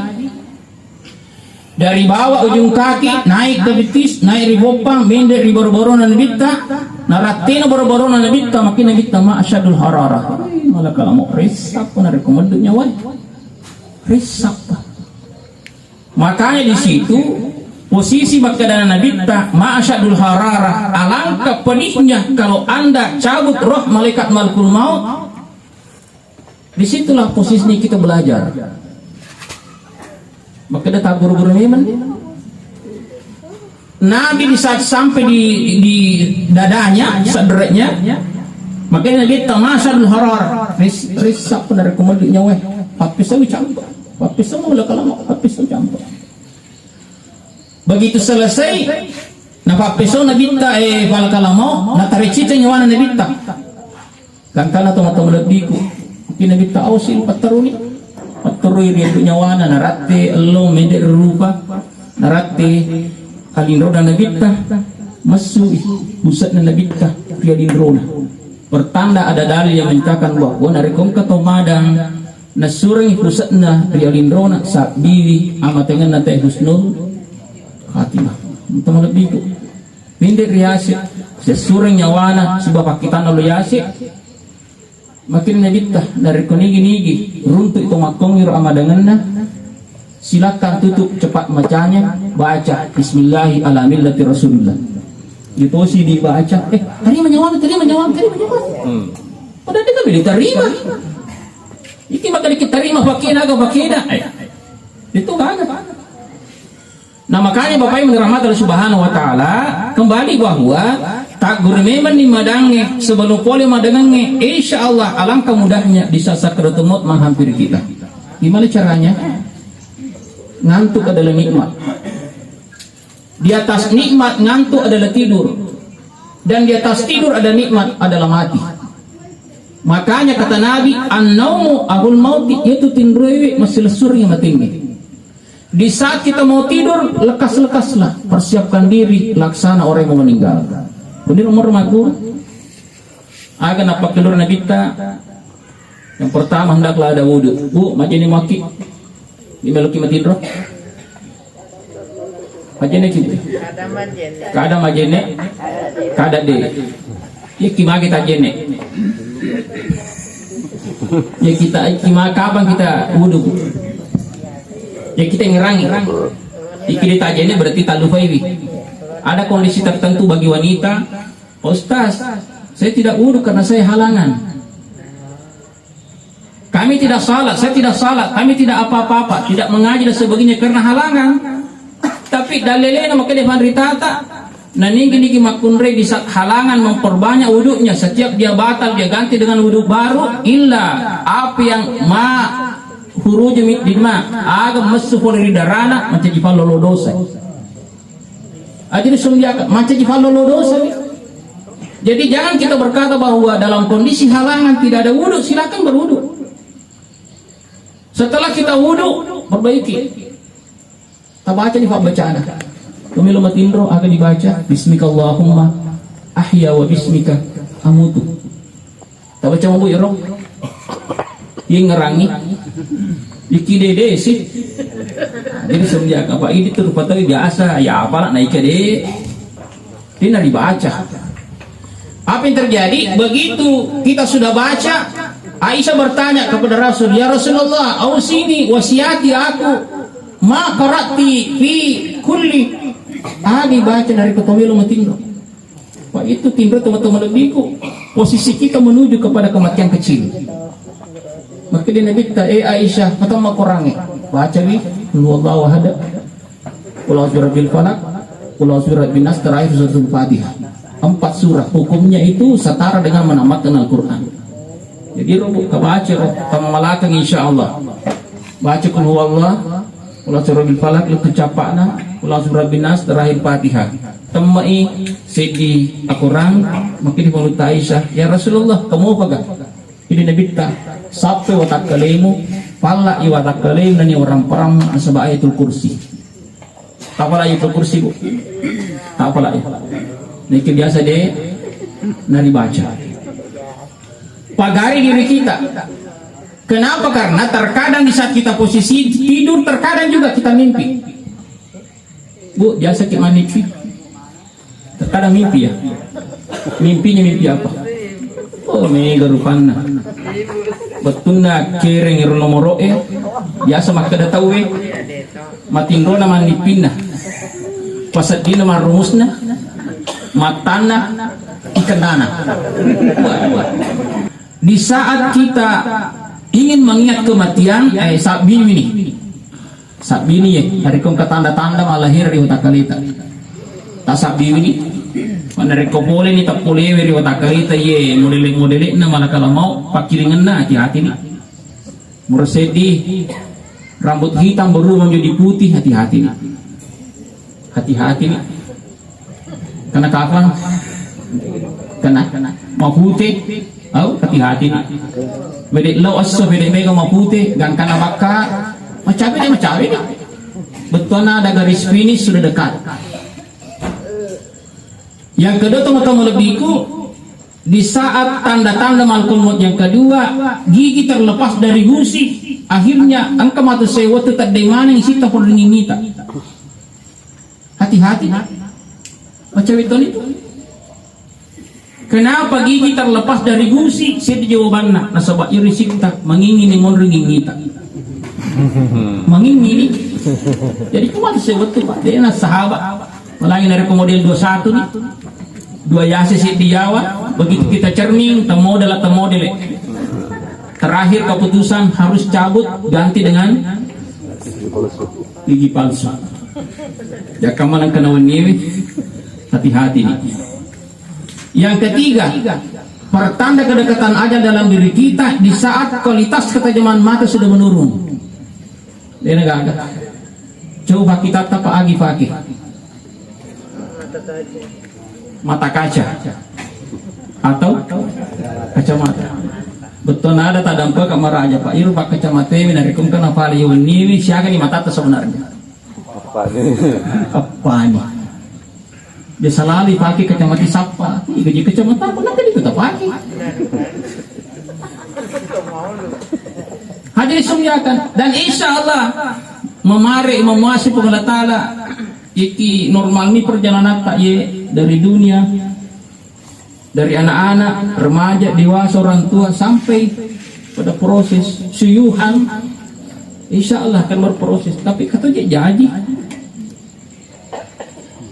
dari bawah ujung kaki, naik ke betis, naik ri boppang, mende ri boro-borona Nabitta, narattena boro-borona Nabitta, makkeda Nabitta, "Ma asyadul hararah." Eh, malakala maut, ressappa narekko meddu nyawae. Ressappa. Makanya di situ posisi makkedana Nabitta, "Ma asyadul hararah." Alangkah pedihnya kalau Anda cabut roh malaikat malakul maut. Disitulah posisinya kita belajar. Makkeda tagguru-guru memang. Nabi di saat sampai di, di dadanya, sadreknya, makanya Nabitta masyarul harar. Ris, ris apa dari kemudian nyawa? Pappisau campur. Pappisau mula kalama, pappisau campur. Begitu selesai, napappesau Nabitta, eh, pala kalamau, natarecita nyawana Nabitta. Gangkana tomatoa malebbiku, ki Nabitta ausi patteruni. Patterui ri nyawana, naratte ello mede rupa, naratte alinrona Nabitta, messui pusetna Nabitta ri alinrona. Pertanda ada dalil yang menyatakan bahwa narekko engka tau madang nassurengi puse'na ri alinrona, sabbiwi amatengenna te husnul khatimah. Tomalebbikku, minde ri yase, sessureng nyawana siba pakkitanna lo yase. Makin Nabitta, narekko nigi-nigi runtu to makkongi ro amadangenna, silakan tutup cepat macanya, baca bismillahi ala millati rasulillah. Itu si dibaca, eh, terima nyawana, terima nyawana, terima nyawana. Padahal dia kan diterima. Iki maka diterima, pakai naga, pakai dah. Eh, itu kagak. Nah, makanya Bapak Ibu rahmati Allah Subhanahu wa Ta'ala, kembali bahwa takguru memang ni madangnge, sebelum pole madangnge, insya Allah alangkah mudahnya di saat sakaratul maut menghampiri kita. Gimana caranya? Ngantuk adalah nikmat. Di atas nikmat ngantuk adalah tidur. Dan di atas tidur ada nikmat adalah mati. Makanya kata Nabi, "An-naumu ahul mauti," itu tinroewe masih lesurnya matingi. Di saat kita mau tidur, lekas-lekaslah persiapkan diri laksana orang yang mau meninggal. Bener umur maku. Aga napakkelur Nabitta. Yang pertama, hendaklah ada wudhu. Bu, majene maki. Di meloki matinro. Majene ki. Kada majene. Kada de. Iki magi tajene. Ya kita, iki ma-, kapan kita wudhu? Ya kita ngerangi. Iki ditajene berarti talufaiwi. Ada kondisi tertentu bagi wanita, "Ustaz, saya tidak wudhu karena saya halangan. Kami tidak salat, saya tidak salat, kami tidak apa-apa-apa, tidak mengaji dan sebagainya karena halangan." Tapi dalilena makkeda fanritata, nanigi-nigi makkunrai di saat halangan memperbanyak wuduknya, setiap dia batal dia ganti dengan wuduk baru, illa apa yang ma huruju min ma, aga messu pole ri darana, mancaji fallolo dosa. Aja disundiaka, mancaji fallolo dosa. Jadi jangan kita berkata bahwa dalam kondisi halangan tidak ada wudhu, silakan berwudhu. Setelah kita wudhu, perbaiki. Tabaca di pabbacana. Tomelo matinro, aga dibaca, "Bismikallahumma ahya wa bismika amutu." Tabaca mabu iro. Yengerangi. Iki dede sih. Jadi semenjak apa ini tuh rupa tahu biasa, ya apalah naik de. Dia nari baca. Apa yang terjadi? Begitu kita sudah baca, Aisyah bertanya kepada Rasul, "Ya Rasulullah, ausini, wasiyati aku, ma qara'ti fi kulli." Agi baca dari ketomelo matinro. Pak, itu tinro teman-teman lebihku. Posisi kita menuju kepada kematian kecil. Maka dia Nabi ta, "Eh Aisyah, kata ma Quran, baca wi, Qul huwallahu ahad." Qul a'udzu birabbil falaq, Qul a'udzu birabbin nas, terakhir suratul Fatihah. Empat surah, hukumnya itu setara dengan menamatkan Al-Quran. Jadi rubu kabaca ro, tama malakang insya Allah. Baca Qul huwallah, Qul a'udzu birabbil falaq, lettu cappa'na, Qul a'udzu birabbin nas, terakhir Fatihah. Temmai seddi akorang, makkeda Aisyah, "Ya Rasulullah, kamu apa gak?" Jadi Nabitta, "Sappe watakkalemu, palla i watakkalemu nani orang perang nasaba Ayatul Kursi." Tapala Ayatul Kursi, Bu. Tapala ya. Niki biasa deh nari baca. Pagari diri kita. Kenapa? Karena terkadang di saat kita posisi tidur, terkadang juga kita mimpi. Bu, biasa kita mimpi. Terkadang mimpi ya. Mimpinya mimpi apa? Oh, mega rupanna. Bettunna kereng ero nomoro e, biasa makkeda tau e, matinrona mannippinna, paseddina marrumusna, mattanna, ikennana. Di saat kita ingin mengingat kematian, eh, sabbiwi ni. Sabbini ye, narekko engka tanda-tanda malahera ri watakkaleta. Tasabbiwini, narekko poleni tappolewe ri watakkaleta ye modele-modelenna malakala mau, pakkiringenna, hati-hatini. Mura seddi, rambut hitam berubah menjadi putih, hati-hatini. Hati-hatini. Kena kafang, kena mapute, au, hati-hatini. Bede lo esso, bede mega mapute, gangkana bakka, macabe deh, macabe deh. Betona ada garis finish sudah dekat. Yang kedua, teman-teman lebihku, di saat tanda-tanda malakul maut yang kedua, gigi terlepas dari gusi, akhirnya engka matu sewa tu tadde maneng sita perningita. Hati-hati. Macam itu nih. Kenapa gigi terlepas dari gusi? Seddi jawabanna. Nasaba iri sitta mangingini monri ngingita. Mangingini. Jadi cuma sewa tu, Pak. Dia na sahabat. Malangi narekko model dua satu nih. Dua yase seddi yawa. Begitu kita cermin, temodel, temodel. Terakhir keputusan harus cabut, ganti dengan gigi palsu. Jaka maneng kena wenniwi, hati-hati nih. Yang ketiga, pertanda kedekatan ajal dalam diri kita di saat kualitas ketajaman mata sudah menurun. Dena gaga. Coba kita tapa agi pakai mata kaca atau kacamata. Betul ada tadampa ke maraja, Pak. Iru pakai kacamata ini, narekko engka napale wenniwi, siaga ni mata sebenarnya. Apa ni? Apa ni? Dia selalu pakai kacamata sappa. Iga je kacamata apa? Kenapa dia tetap pakai? Hadirin sungguhkan. Dan insya Allah, memare memuasi Puang Allah Ta'ala, iki normal ni perjalanan tak ye dari dunia, dari anak-anak, remaja, dewasa, orang tua, sampai pada proses suyuhan, insya Allah akan berproses. Tapi kata je jaji.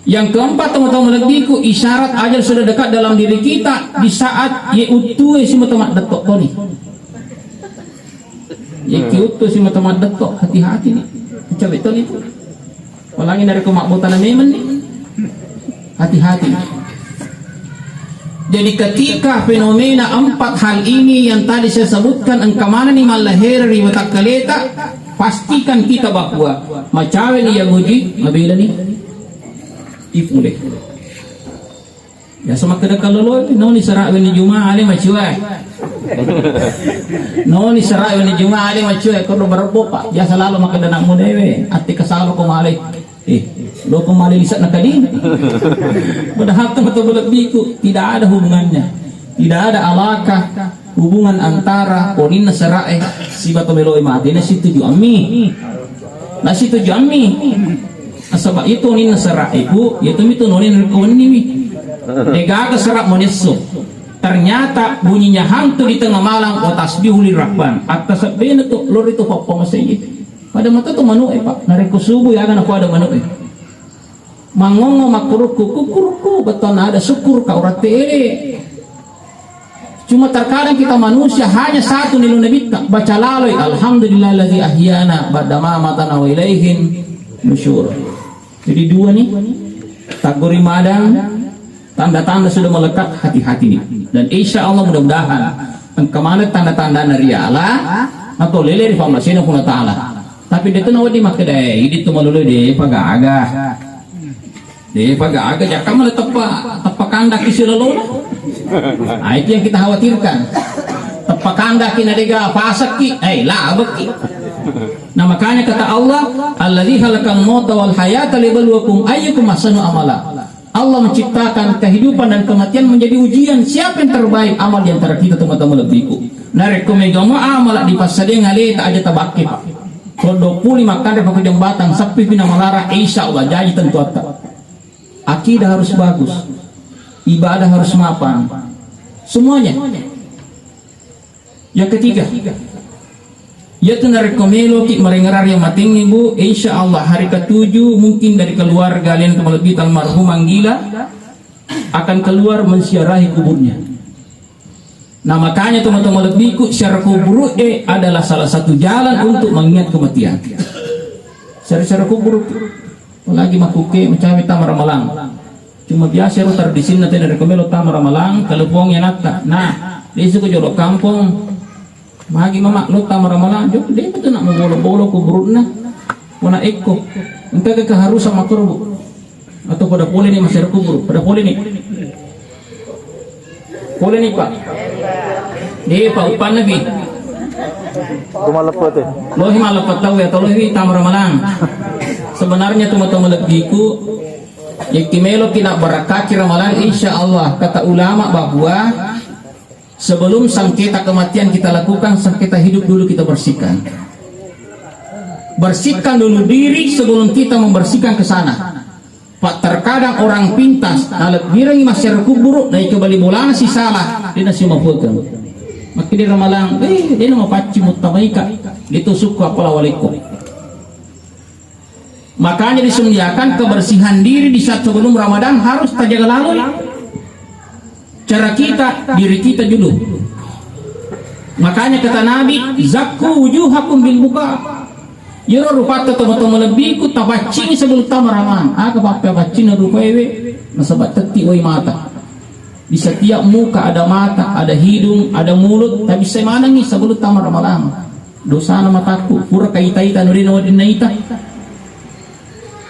Yang keempat, teman-teman lebihku, isyarat ajal sudah dekat dalam diri kita di saat ye uttue si mata maddetto toni. Ye ki uttu si mata maddetto, hati-hati ni. Cabe toni tu. Walangi narekko mabbotana memang ni. Hati-hati. Jadi ketika fenomena empat hal ini yang tadi saya sebutkan engka maneng ni mallahera ri watakkaleta, pastikan kita bahwa macawe ni yang uji, mabela ni ipule. Biasa makkeda kallolo, noni sera wenni Juma ale macue. Noni sera wenni Juma ale macue, kodo barebbo, Pak. Biasa lalo makkeda nak muda ewe, atti kasalo ko male. Eh, loko male lisa na kadi. Padahal teman-teman lebihku tidak ada hubungannya. Tidak ada alaka hubungan antara oninna serae siba to meloe mate na situju ammi. Na situju ammi. Nasaba itu oninna serae ku, itu mitu nonin rikonni mi. Degaga serak monesso. Ternyata bunyinya hantu di tengah malam, wa tasbihu lirrahman. Atta sebbena tu lori tu pappa masai. Pada mata tu manu e, Pak. Narekko subuh ya kan aku ada manu e. Mangongo makkurukku, kukurukku, beton ada syukur kau rate ele. Cuma terkadang kita manusia hanya satu nilu nabitta, baca laloi, "Alhamdulillahilladzi ahyana ba'da ma matana wa ilaihin nusyur." Jadi dua nih, taggori madang, tanda-tanda sudah melekat, hati-hati nih. Dan insya Allah mudah-mudahan engka maneng tanda-tanda nariala atau lele ri pammasena Puang Ta'ala. Tapi detu nawedding makkeda, eh, idi tu malolo de pagaga. De pagaga, jaka mala teppa, teppa kandaki silolona. Nah, itu yang kita khawatirkan. Teppa kandaki na dega pasakki, eh, labekki. Nah, makanya kata Allah, "Alladzi khalaqal mauta wal hayata liyabluwakum ayyukum ahsanu amala." Allah menciptakan kehidupan dan kematian menjadi ujian siapa yang terbaik amal di antara kita, teman-teman lebihku. Narekko mega mo amala dipassadeng aleta aja tabakke, Pak. Ko dua puluh makkare pakai jembatan, sepi pina malara, insya Allah jadi tentu atta. Akidah harus bagus, ibadah harus mapan, semuanya. Yang ketiga, yaitu narekko meloki marengerari yang matengngi, Bu, insya Allah hari ketujuh mungkin dari keluarga alena malebbi almarhum Anggila akan keluar menziarahi kuburnya. Nah, makanya teman-teman lebihku, ziarah kubur e adalah salah satu jalan untuk mengingat kematian. Sere-sere kuburu. Apalagi makkukke macawe tama ramalang. Cuma biasa ero tradisinna tena rekko melo tama ramalang, telepon anatta. Nah, desu ko jolo kampong. Magi mama lo tama ramalang, jo, de betul nak mabolo-bolo kuburunna. Wana ekko. Engka ke keharusan makro, Bu. Atau pada pole ni masere kuburu, pada pole ni. Pole ni, Pak. De, Pak, upanna bi. Lohi malleppe tau ya, atau lohi tama ramalang. Sebenarnya teman-teman lebbiku, yakki melo kina barakaki ramalang, insya Allah, kata ulama bahwa sebelum sengketa kematian kita lakukan, sengketa hidup dulu kita bersihkan. Bersihkan dulu diri sebelum kita membersihkan ke sana. Pak, terkadang orang pintas, nalebbirengngi massere kuburu, naikabali bolana sisala, dena simafuakeng. Makkeda ramalang, eh, dena mapaccing muttamaika, itu sukku appala walekko. Makanya disundiakan kebersihan diri di saat sebelum Ramadan harus terjaga lalu. Cara kita, diri kita dulu. Makanya kata Nabi, "Zakku wujuhakum bil buka." Iyaro rupatta tomatoa malebbiku tapaccingi sebelum tama ramalang. Aga pappaccingna rupaewe? Nasaba tetti wai mata. Di setiap muka ada mata, ada hidung, ada mulut, tapi semanangi sebelum tama ramalang. Dosana matakku, pura kaita-ita nuri nawadinna ita.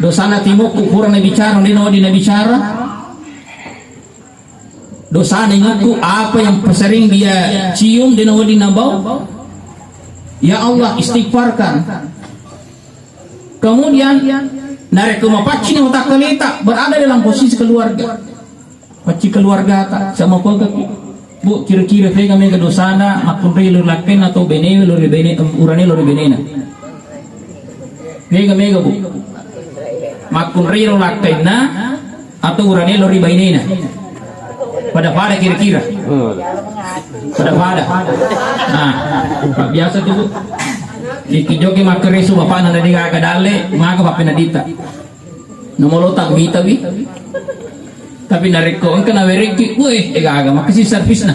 Dosana timokku, pura nabicara nuri nawadinna bicara. Dosa nengokku, apa yang sering dia cium, dia nawedding nabau. Ya Allah, istighfarkan. Kemudian, narekko mapaccing watakkaleta, berada dalam posisi keluarga. Pacci keluarga ta, sama keluarga. Bu, kira-kira vega mega dosana, makkunrai lori lakkainna atau benewe lori bene, urane lori benena. Vega mega, Bu. Makkunrai lori lakkainna, atau urane lori bainena? Pada-pada kira-kira. Hmm. Pada-pada. Nah, biasa tuh, Bu. Iki joki makkeresu bapakna na degaga dalle, maka bapak penadita. Nomolo tak mita wi. Tapi narekko engka nawerekki, weh, degaga makasi servisna.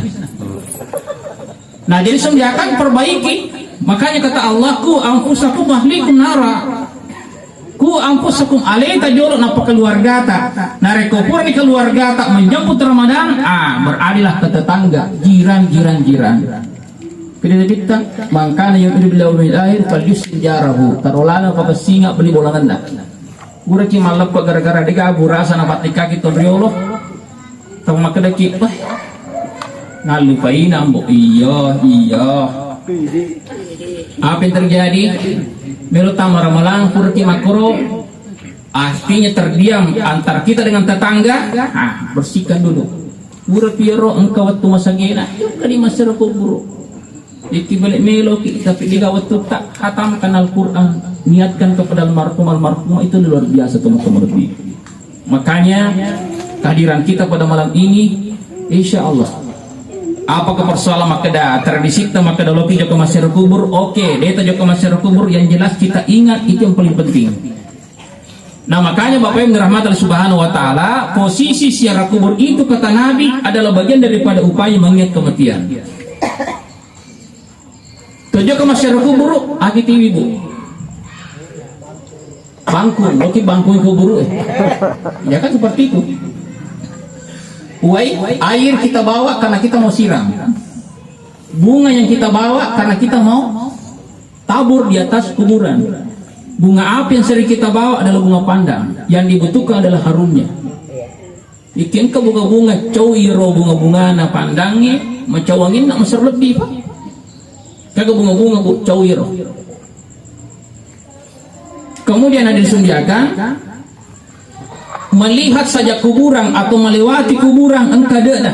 Nah, jadi sediakan, perbaiki. Makanya kata Allah, "Ku anfusakum ahlikum nara." Ku anfusakum, aleta jolo nappa keluargata. Narekko purani keluargata menjemput Ramadan, ah, beradilah ke tetangga, jiran, jiran, jiran. Kede kita, mangkana yang udah bilang akhir, fal yusri jarahu. Tarolana pakassinga beli bolanganna. Puraki malleppe gara-gara dega burasa napattei kaki tonriolo. Tau makkedaki, "Wah, ngallupaina, Ambo." Iya, iya. Apa yang terjadi? Melo tama ramalang, puraki makkoro, artinya terdiam antara kita dengan tetangga. Ah, bersihkan dulu. Pura piero engka wettu masagena, engka di masyarakat kuburu. Iki balik meloki, tapi di wettu tak khatamkan Al-Quran, niatkan kepada almarhum, almarhumah itu luar biasa, teman-teman lebih. Makanya, kehadiran kita pada malam ini, insya Allah, apakah persoalan makkeda tradisi kita, makkeda loki joko masyarakat kubur? Oke, deta joko masyarakat kubur, yang jelas kita ingat itu yang paling penting. Nah, makanya Bapak Ibu dirahmati Allah Subhanahu wa Ta'ala, posisi ziarah kubur itu kata Nabi adalah bagian daripada upaya mengingat kematian. Tojoko masyarakat kuburu, aki tiwi, Bu. Bangkung, oke, bangkung kuburu, eh. Ya kan seperti itu. Wai, air kita bawa karena kita mau siram. Bunga yang kita bawa karena kita mau tabur di atas kuburan. Bunga apa yang sering kita bawa adalah bunga pandan. Yang dibutuhkan adalah harumnya. Iki engka bunga-bunga, cau iro bunga-bungana pandangnge, macau anginna maserlebbi, Pak. Kaga bunga-bunga, Bu, cau iro. Kemudian ada disundiakan, melihat saja kuburan atau melewati kuburan engka de'na.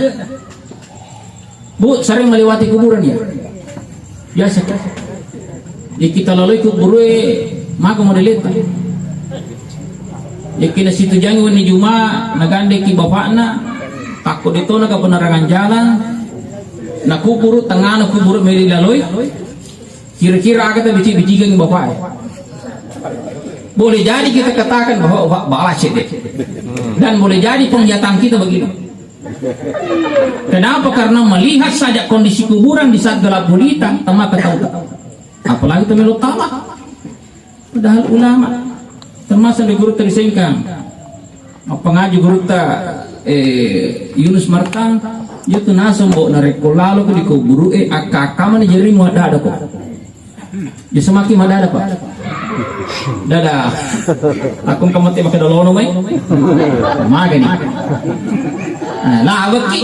Bu, sering melewati kuburan ya? Biasa. Ya, kita lalui kuburue, maka modeleta. Ya, kena situ jangi wenni Juma, nagandeki bapakna, takut itu naga penerangan jalan, na kuburu, tengahna kuburu meli lalui, kira-kira aga tabici-bicikan bapak ya? Boleh jadi kita katakan bahwa, "Wah, balas ya deh." Dan boleh jadi penglihatan kita begini. Kenapa? Karena melihat saja kondisi kuburan di saat gelap gulita, tama ketahuan. Apalagi itu melo tama. Padahal ulama. Termasuk di gurutta di Sengkang. Mappangaji gurutta, eh, Yunus Martang, iya tu naseng, Mbok, narekko lalo ko di kuburu'e, akka-akka mani jarimu addada ko. Bisa maki madada, Pak. Dada. Aku engka mate makkeda lono mai. Magani. Nah, lah, abekki.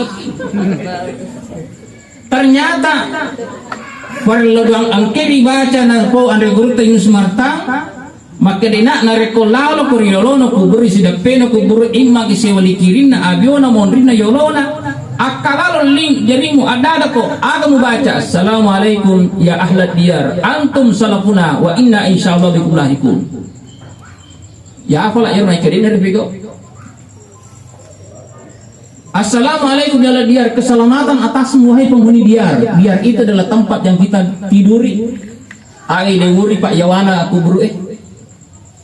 Ternyata parellu doang engke dibaca na po anre gurutta Yunus Martang, makkedena narekko lalo ko ri yolona kuburu, sideppena kuburu, imma ki sewali kirinna, abiona, monrinna, yolona, akkalalo ling jarimu addada ko, aga mubaca, "Assalamualaikum ya ahlad diyar, antum salafuna wa inna insyaallah bikum lahiqun." Ya, apalah ero naikkedena ri pego. "Assalamualaikum ya ahlad diyar, keselamatan atasmu wahai penghuni diyar." Diyar itu adalah tempat yang kita tiduri. Ai dewuri, Pak, yawana kuburu, eh.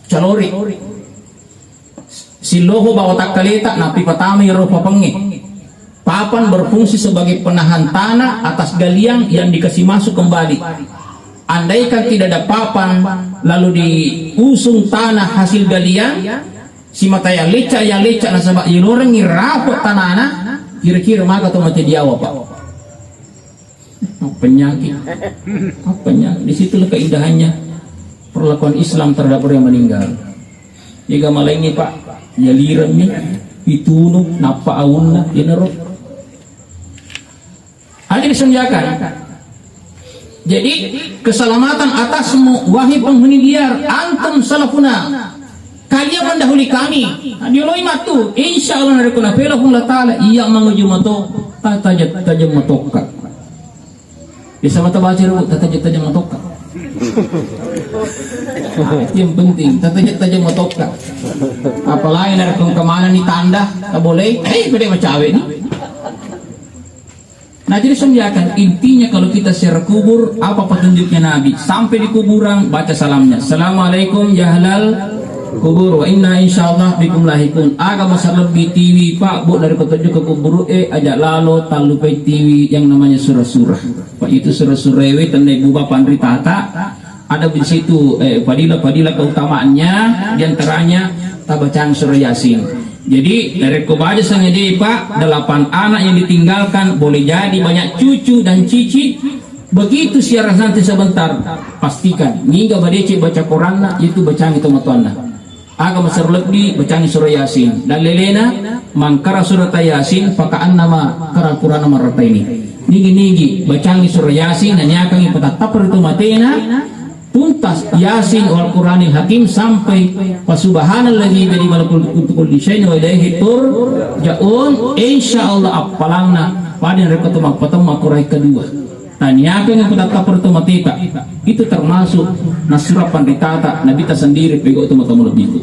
Calori. Silloho bawa takkaleta, napipatamai ro papangnge. Papan berfungsi sebagai penahan tanah atas galian yang dikasih masuk kembali. Andaikan tidak ada papan, lalu diusung tanah hasil galian, simata ya lecca, ya lecca, nasaba ilorengngi rapo tanana, kira-kira maka to mate diawa, Pak. Penyakit. Penyakit. Di situlah keindahannya perlakuan Islam terhadap orang yang meninggal. Iga malengngi, Pak, ya liremmi, itunu, nappa aunna, inero. Hadir sediakan. Jadi, keselamatan atasmu, wahai penghuni diyar, antum salafuna. Kalian mendahului kami. Nah, dioloi matu. Insya Allah narekko napelo Puang Allah Ta'ala, iya manguju mato, tatajat-tajat matokka. Bisa mata baca dulu, tatajat-tajat matokka. Yang penting, tatajat-tajat matokka. Apalagi narekko kemana nih tanda, tak boleh. Eh, gede macawe nih. Nah, jadi sediakan, intinya kalau kita ziarah kubur, apa petunjuknya Nabi? Sampai di kuburan, baca salamnya. "Assalamualaikum ya ahlal kubur, wa inna insyaallah bikum lahiqun." Aga masalah lebbi tiwi, Pak, Bu, dari petunjuk ke kubur, eh, aja lalo, tallupai tiwi yang namanya surah-surah. Pak, itu surah-surah ewe, tanda ibu bapak andri tata. Ada di situ, eh, fadilah-fadilah keutamaannya, diantaranya tabacang surah Yasin. Jadi, narekko baca sangadi, Pak, delapan anak yang ditinggalkan, boleh jadi banyak cucu dan cicit. Begitu ziarah nanti sebentar, pastikan niga badece baca Quranna, itu bacangi tomatoanna. Aga maseru lebbi, bacangi surah Yasin. Dan lelena, mangkara surata Yasin, fakaannama kara Qur'ana marrataini. Nigi-nigi, bacangi surah Yasin, naniakangi patattapper itu matena, tuntas Yasin wal Qur'anil Hakim sampai fa subhanalladzi biyadihi malakutu kulli syai'in wa ilaihi turja'un. Insya Allah appalanna pada rekko tu mappatemma Qur'an kedua. Taniakan yang patattapper itu mateta. Itu termasuk nasura panditata, Nabi ta sendiri pego tu matamu lebih itu.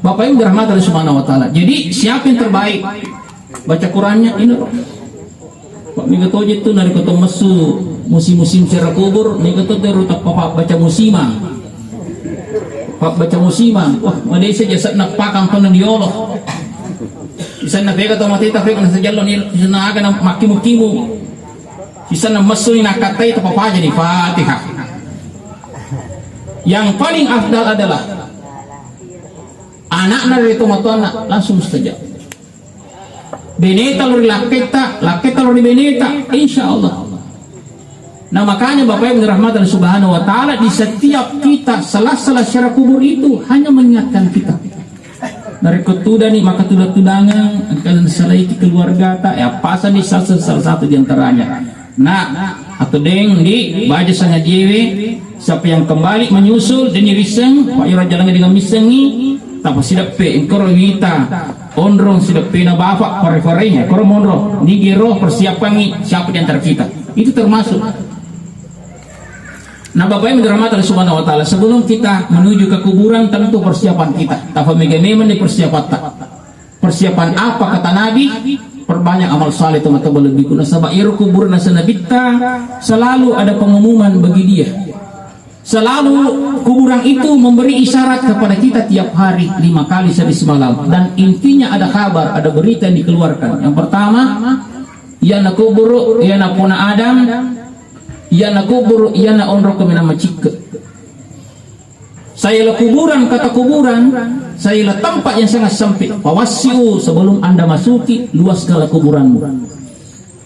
Bapak Ibu dirahmati Allah Subhanahu wa Ta'ala. Jadi siapa yang terbaik? Baca Qurannya ini loh. Pak, mega toje tu narekko to messu musim-musim ziarah kubur, mega to teru tappa baca musiman. Pak, baca musiman. Wah, madesa jasadna pakang pernah diolo. Di sana pega to mateta pega nasa jallo ni, di sana aga na makimu-kimu. Di sana messu ni nakatai tappa baca di Fatihah. Yang paling afdal adalah anakna dari tomatoanna langsung mustajab. Beneta lo ri lakketta, lakketta lo ri beneta, insya Allah. Nah, makanya Bapak Ibu dirahmati Allah Subhanahu wa Ta'ala, di setiap kita sela-sela ziarah kubur itu hanya mengingatkan kita. Narekko tudani maka tuda-tudangan, engka salaiki keluargata, ya pasani salah, salah satu di antaranya. Nah, atau deng di baca sangadiewe, siapa yang kembali menyusul, deni risseng, Pak Yura jalannya dengan missengi, tapa sideppe, engkoro wita, onrong sideppena bapak, pare-parenya, koro monro, nigero, persiapangi, siapa di antara kita. Itu termasuk. Nah, Bapak Ibu dirahmati Allah Subhanahu wa Ta'ala, sebelum kita menuju ke kuburan, tentu persiapan kita. Tapa mega memang di persiapan tak. Persiapan apa kata Nabi? Perbanyak amal saleh teman-teman lebih kuna. Sebab iro kuburan nasa Nabitta selalu ada pengumuman bagi dia. Selalu kuburan itu memberi isyarat kepada kita tiap hari lima kali sehari semalam. Dan intinya ada kabar, ada berita yang dikeluarkan. Yang pertama, iyana kuburu, iyana pona Adam, iyana kuburu, iyana onrong kemenang macikke. Taila kuburan, kata kuburan, sailah tempat yang sangat sempit. Fawassi'u, sebelum Anda masuki, luaskanlah kuburanmu.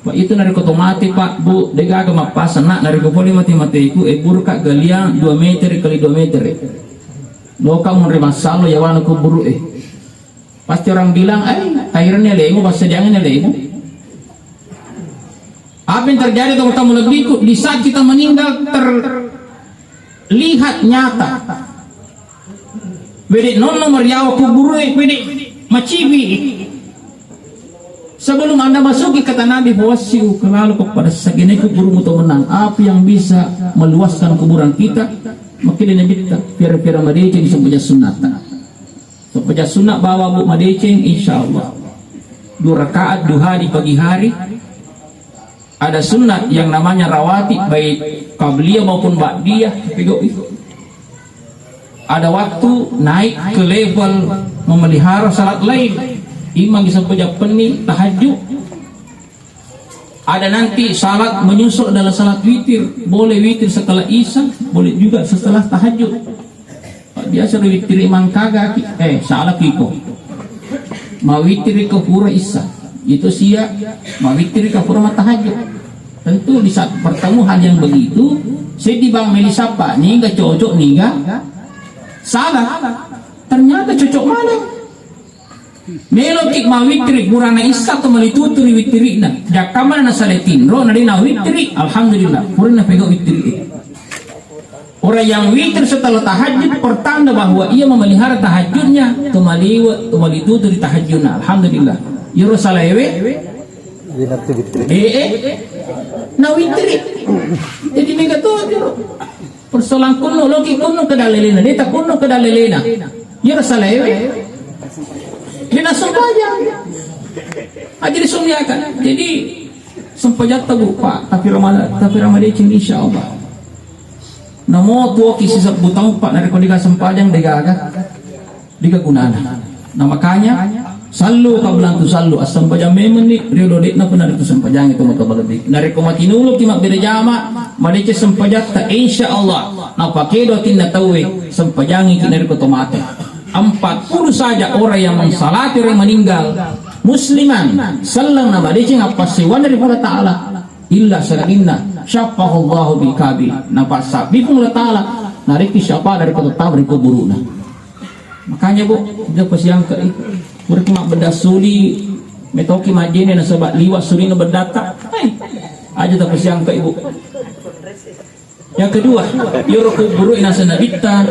Pak, itu narekko to mate, Pak, Bu, degaga mappasang, nak, narekko pole mate-mateku, e, burka galiang dua meter kali dua meter. Loka munri massallo yawana kuburu, eh. Pasti orang bilang, "Eh, airannya lemu, passadiangannya lemu." Apa yang terjadi, teman-teman lebihku, di saat kita meninggal terlihat nyata. Wede nonno mariawa kuburu, eh, wede macibi. Sebelum Anda masuki, kata Nabi, "Fawassi'u, kelalo kepada segini kuburmu to menang." Apa yang bisa meluaskan kuburan kita? Makanya Nabi kita, pira-pira madeceng di sempajang sunnata. Sempajang sunat bawa, Bu, madeceng, insya Allah. Dua rakaat duha di pagi hari. Ada sunat yang namanya rawatib, baik qabliyah maupun ba'diyah, pegau'i. Ada waktu naik ke level memelihara salat lail. Imang bisa pejappenni tahajud. Ada nanti salat menyusul dalam salat witir. Boleh witir setelah isya, boleh juga setelah tahajud. Biasa ro witiri mangkaga ki, eh, salah ki ko. Mawitiri ko pura isya. Itu sia, mawitiri ko pura matahajud. Tentu di saat bertemu hal yang begitu, seddi bang meli sapa, niga cocok, niga salah. Ternyata cocok mana? Meloki mawitiri, purana isya to malituturi witirina. Jakkamana nasale tinro, nadena witiri, alhamdulillah. Purana pegau witiri. Orang yang witir setelah tahajud pertanda bahwa ia memelihara tahajudnya, to maliwe, to malituturi tahajudna. Alhamdulillah. Yoro salaewe? Eh, eh. Na witiri. Jadi mega to, yoro. Persoalan kunno, loki kunno ke dalelena, deta kunno ke dalelena. Iya rasa lewe. Dia nak sempajang. Ah, jadi sunniakan. Jadi sempajatta, Bu, Pak, tapi Ramadan, tapi Ramadan ini insya Allah. Namo tuoki sisebbu taung, Pak, narekko dega sempajang, degaga. Dega gunana. Nah, makanya, sallu qabla an tusallu, assempajang memeng ni, rio dodekna pun ada tu sempajang itu maka lebih. Narekko matinuloki mabbere jama, madeceng sempajatta, insya Allah, napakedo atinna tauwe, sempajangi ki narekko to mate. Empat puluh saja orang yang mengsalati orang meninggal, musliman, selleng na madeceng appassewana ri Puang Ta'ala, illa sangadinna, syaffahullahu bil kabir, napassabbi Puang Ta'ala, narekki syafaat narekko to tau ri kuburuna. Makanya, Bu, aja pasiangkai. Puraki mabbeda suli, metoki majene nasaba liwa sulina beddata. Hai, aja tapasiangkai, Bu. Yang kedua, yoro kuburu naseng nabitta,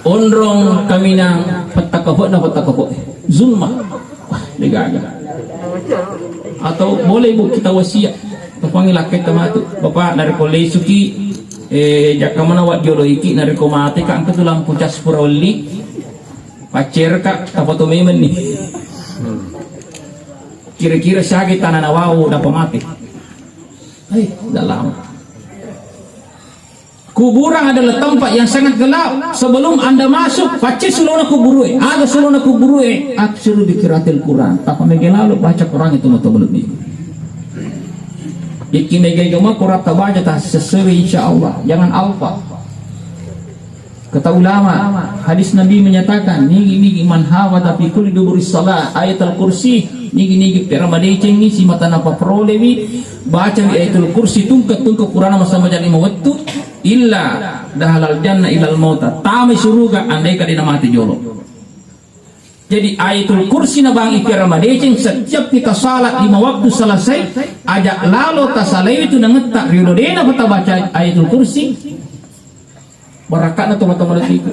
onrong kaminang pettakafo'na pettakafo'e. Zulma. Wah, degaga. Atau boleh, Bu, kita wasiat. Tapangi lakkai tamatu. Bapak, narekko lesuki, eh, jakka mana wajjoloiki, narekko mateka engka tu lampu cas pura welli, paccerka, tafoto memeng ni. Kira-kira siaga tanah nawau dapat mati. Eh, dalam. Kuburan adalah tempat yang sangat gelap. Sebelum Anda masuk, pacce sulona kuburue. Aga sulona kuburue? Aksiru bi qiraatil Quran. Tapa mege lalo baca Quran itu mata belum ni. Iki mege gema Quran tabaca ta sesuai, insya Allah. Jangan alfa. Kata ulama, hadis Nabi menyatakan, nigi-nigi man hafadha fi kulli duburis salah ayatal kursi, nigi-nigi pera madecengi simata napaprolewi, baca wi ayatul kursi tungke-tungke purana massambajang lima wettu, illa dahalal jannah ilal mauta, tamai suruga andai ka de namate jolo. Jadi ayatul kursi na bang ipera madeceng, setiap kita salat lima waktu selesai, aja lalo tasalai tu nangetta, rio dena pata baca ayatul kursi, barakatna to mata malatiku.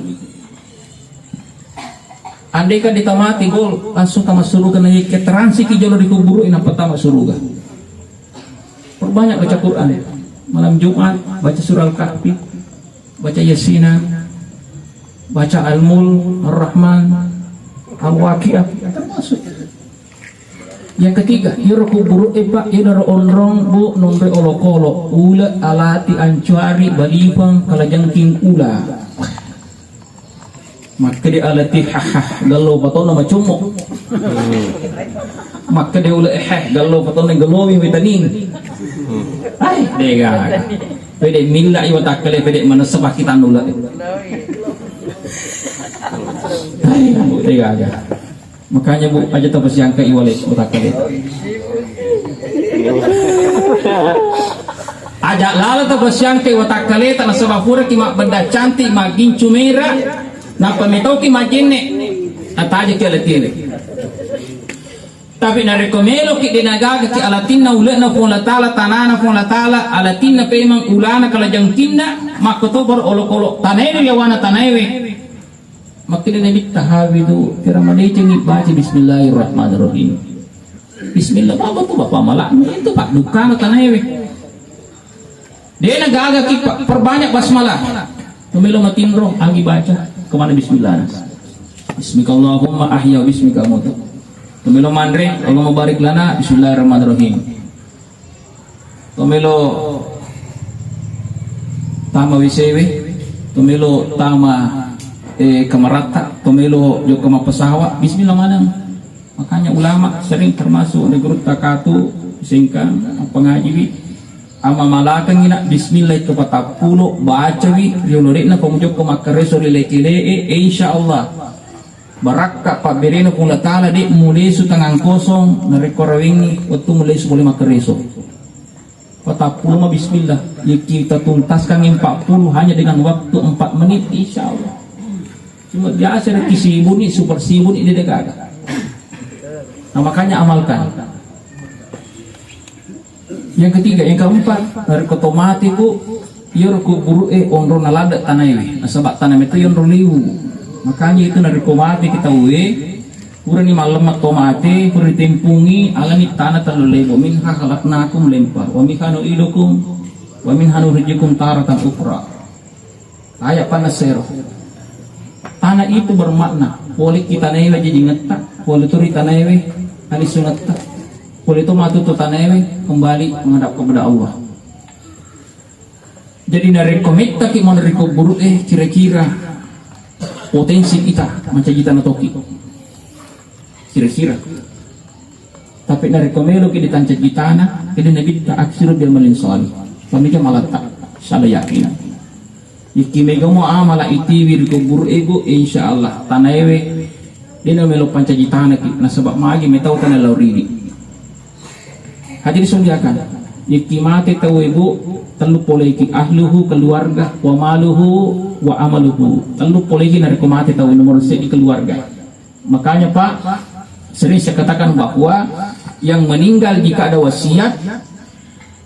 Andai kan ditamati gol, langsung tama suruga, na ke transiki jolo di kuburu, ina pertama suruga. Perbanyak baca Quran. Malam Jumat, baca surah Al-Kahfi, baca Yasinan, baca Al-Mulk, Ar-Rahman, Al-Waqiah, termasuk. Yang ketiga, iyaro kuburu e, Pak, iyaro onrong, Bu, nonre olokolo, ule, alati, ancuari, balipeng, kalajengking, ula. Makkede alati, hahah, gallo patonna macommo. Makkede ule, heh, gallo patonna galowi wetaning. Ai, dega. Pede milla iwa takkale, pede manessa pakitan ule. Tega, Bu, tega aja. Makanya, Bu, aja tapasiangka iwale watakkaleta. Aja lalo tapasiangka watakkaleta, nasaba puraki mabbenda cantik, maggincu mera, nappa metoki majenne, atajaki alatiwe. Tapi narekko meloki de nagagaki alatinna ule'na Puang Allah Ta'ala, tanana Puang Allah Ta'ala, alatinna pemang ulana kalajengkinna, makkotobaro olokolo tanaewe ri yawana tanaewe. Makkeda Nabitta, "Hafidu, pira madecengi baca Bismillahirrahmanirrahim." Bismillah, apa tu Bapak malah itu Pak dukana tanaewe. Dena gaga ki, Pak, perbanyak basmalah. Pemelo matinro, agi baca, kemana bismillah. Bismikallahumma ahya wa bismika amutu. Pemelo manre, Allahumma barik lana, bismillahirrahmanirrahim. Tomelo tama W C W, tomelo tama, eh, kamaratta, tomelo jokka mappesawa, bismillah maneng. Makanya ulama sering termasuk di guru takatu singkang pengaji wi. Ama malakengi nak bismillah itu patappulo baca wi, riolorekna pamujokko makkareso ri leke-leke, eh, insya Allah. Barakka pabberena Puang Allah Ta'ala, de mulesu tangan kosong, narekko rawengi wettu mulesu pole makkareso. Patappulo ma bismillah, yaki kita tuntaskan empat puluh hanya dengan waktu empat menit, insya Allah. Cuma biasa ada kisibuni, super sibuni, dia degaga. Nah, makanya amalkan. Yang ketiga, yang keempat, narekko to mate, Bu, iyaro kuburu'e onrona ladde tanaewe, nasaba tana meto onro liwu. Makanya itu narekko mate ki tauwe, purani mallemma to mate, pura ditempungi, alani tana tellu lebo, "Minha khalaqnakum," lempa, "wa minha nu'idukum, wa minha nukhrijukum taratan ukhra." Aya panna sero. Tanah itu bermakna, pole ki tanaewe jajingetta, pole to ri tanaewe alisungetta, pole to matu to tanaewe kembali menghadap kepada Allah. Jadi narekko mettaki monri kuburu'e, kira-kira potensi kita mancaji tana toki. Kira-kira. Tapi narekko meloki ditancaji tana, ede Nabitta, "Aksiru bil amalin shalih." Pamika malatta, sala yakin. Iki megamo amala itiwi ri kuburu'e, Bu, insya Allah tanaewe dena melo pancaji tanaki, nasaba magi metau tana lao ridi. Hadirin sekalian, iki mate tauwe, Bu, tellu poleki, ahluhu, keluarga, wa maluhu, wa amaluhu. Tellu poleki narekko mate tauwe, nomor seddi keluarga. Makanya, Pak, sering saya katakan bahwa yang meninggal jika ada wasiat,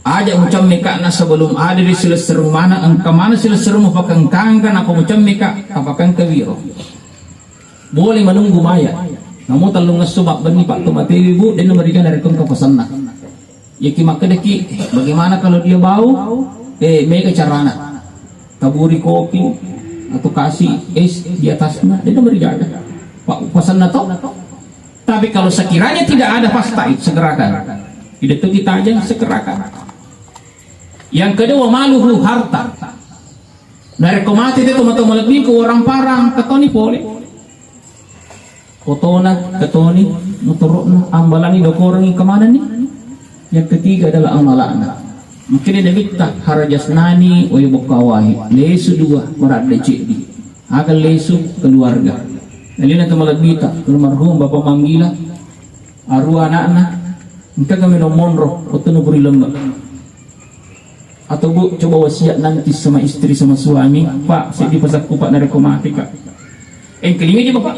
aja mucammeka na sebelum ada di silesserung mana, engka mana silesserung mapakengkangka, napa mucammeka, apakengka wiro. Boleh menunggu mayat. Namun tellung esso babbenni, Pak, tu matewi, Bu, denno meriga narekko engka pasanna. Yaki makkedaki, "Bagaimana kalau dia bau?" Eh, mega carana. Taburi kopi atau kasih es di atasnya, dia itu merigaga. Pak, pasanna to. Tapi kalau sekiranya tidak ada, pasti segerakan. Tidak itu kita aja segerakan. Yang kedua, maluhu, harta. Narekko mate te tomatoa malebbiku, orang parang, katoni pole. Otona, katoni, motoro'na, ambalani, dokorengi, kemanani? Yang ketiga adalah amala'na. Mungkin ada mitta, harajasnani, oyo bokka wahi. Lesu dua, maradde ceddi. Aga lesu keluarga. Alena to malebbita, almarhum Bapak Manggila, arua anakna, engka kami no monro, otto no buri lembek. Atau, Bu, coba wasiat nanti sama istri, sama suami, "Pak, seddi pasakku, Pak, narekko mati, Kak." Eh, kelinga, Bapak.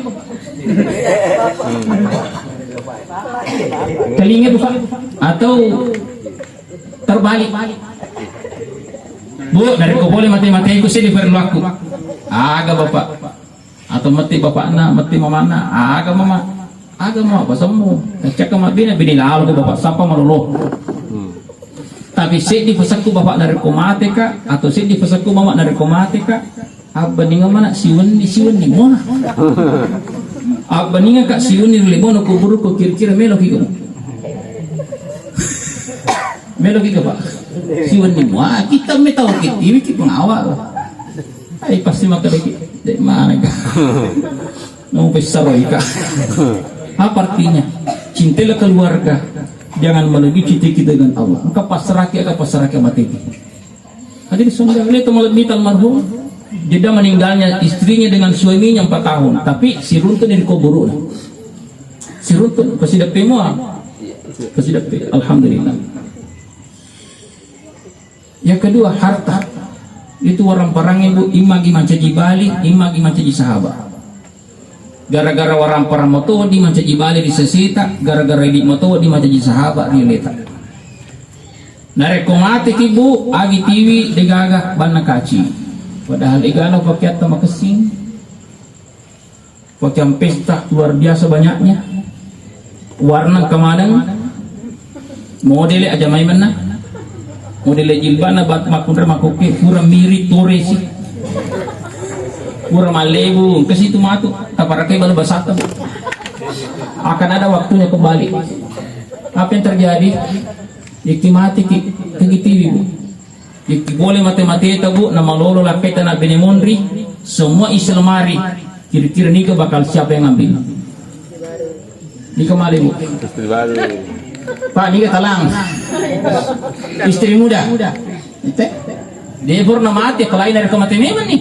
Kelinga, Bapak. Atau terbalik. "Bu, narekko boleh mate-mateku, seddi perlu aku." Aga, Bapak. Atau matti bapakna, matti mamanna, aga mama, aga mama, pasemmu. Cakka mabbine, bini lalo ko bapak, sappa malolo. Tapi seddi pasakku bapak narekko mateka, atau seddi pasakku mama narekko mateka, abbaninga mana siwenni, siwenni mua. Abbaninga ka siwenni ri lebono kuburuku, kira-kira melo ki ko. Melo ki ko, Pak. Siwenni mua, kita metau ki tiwi ki pengawa. Ai, pasti makkeda ki, "De' maneng ka." Nau pessaroi ka. Apa artinya? Cintailah keluarga. Jangan melebihi cinta kita dengan Allah. Engka pasrahke, engka pasrahke mate ki. Hadirin sekalian, itu malebbi almarhum. Jeda meninggalnya istrinya dengan suaminya empat tahun, tapi siruntu di kuburu'na. Siruntu, pasideppe mua. Pasideppe, alhamdulillah. Yang kedua, harta. Itu waramparangnge, Bu, immagi mancaji bali, immagi mancaji sahabat. Gara-gara waramparang moto di mancaji bali di seseta, gara-gara idi moto di mancaji sahabat ri aleta. Narekko mateki, Bu, agi tiwi degaga banna kaci. Padahal egana pakeatta makessing. Pakaian pesta luar biasa banyaknya. Warna kemaneng. Modele aja mai menna. Modele jilbana bat makunre makoke pura mirip toresi. Pura malebu, ke situ matu. Taparakai balu basata, Bu. Akan ada waktunya kembali. Apa yang terjadi? Iki mati ki, kegitiwi, Bu. Iki boleh mate-mate ta, Bu, na malolo lakketa na bene monri, semua isi lemari. Kira-kira nika bakal siapa yang ambil? Nika male, Bu. Istri baru. Pak, nika talang. Istri muda. Ite? Dia pernah mati, kalau ini dari kematian memang nih.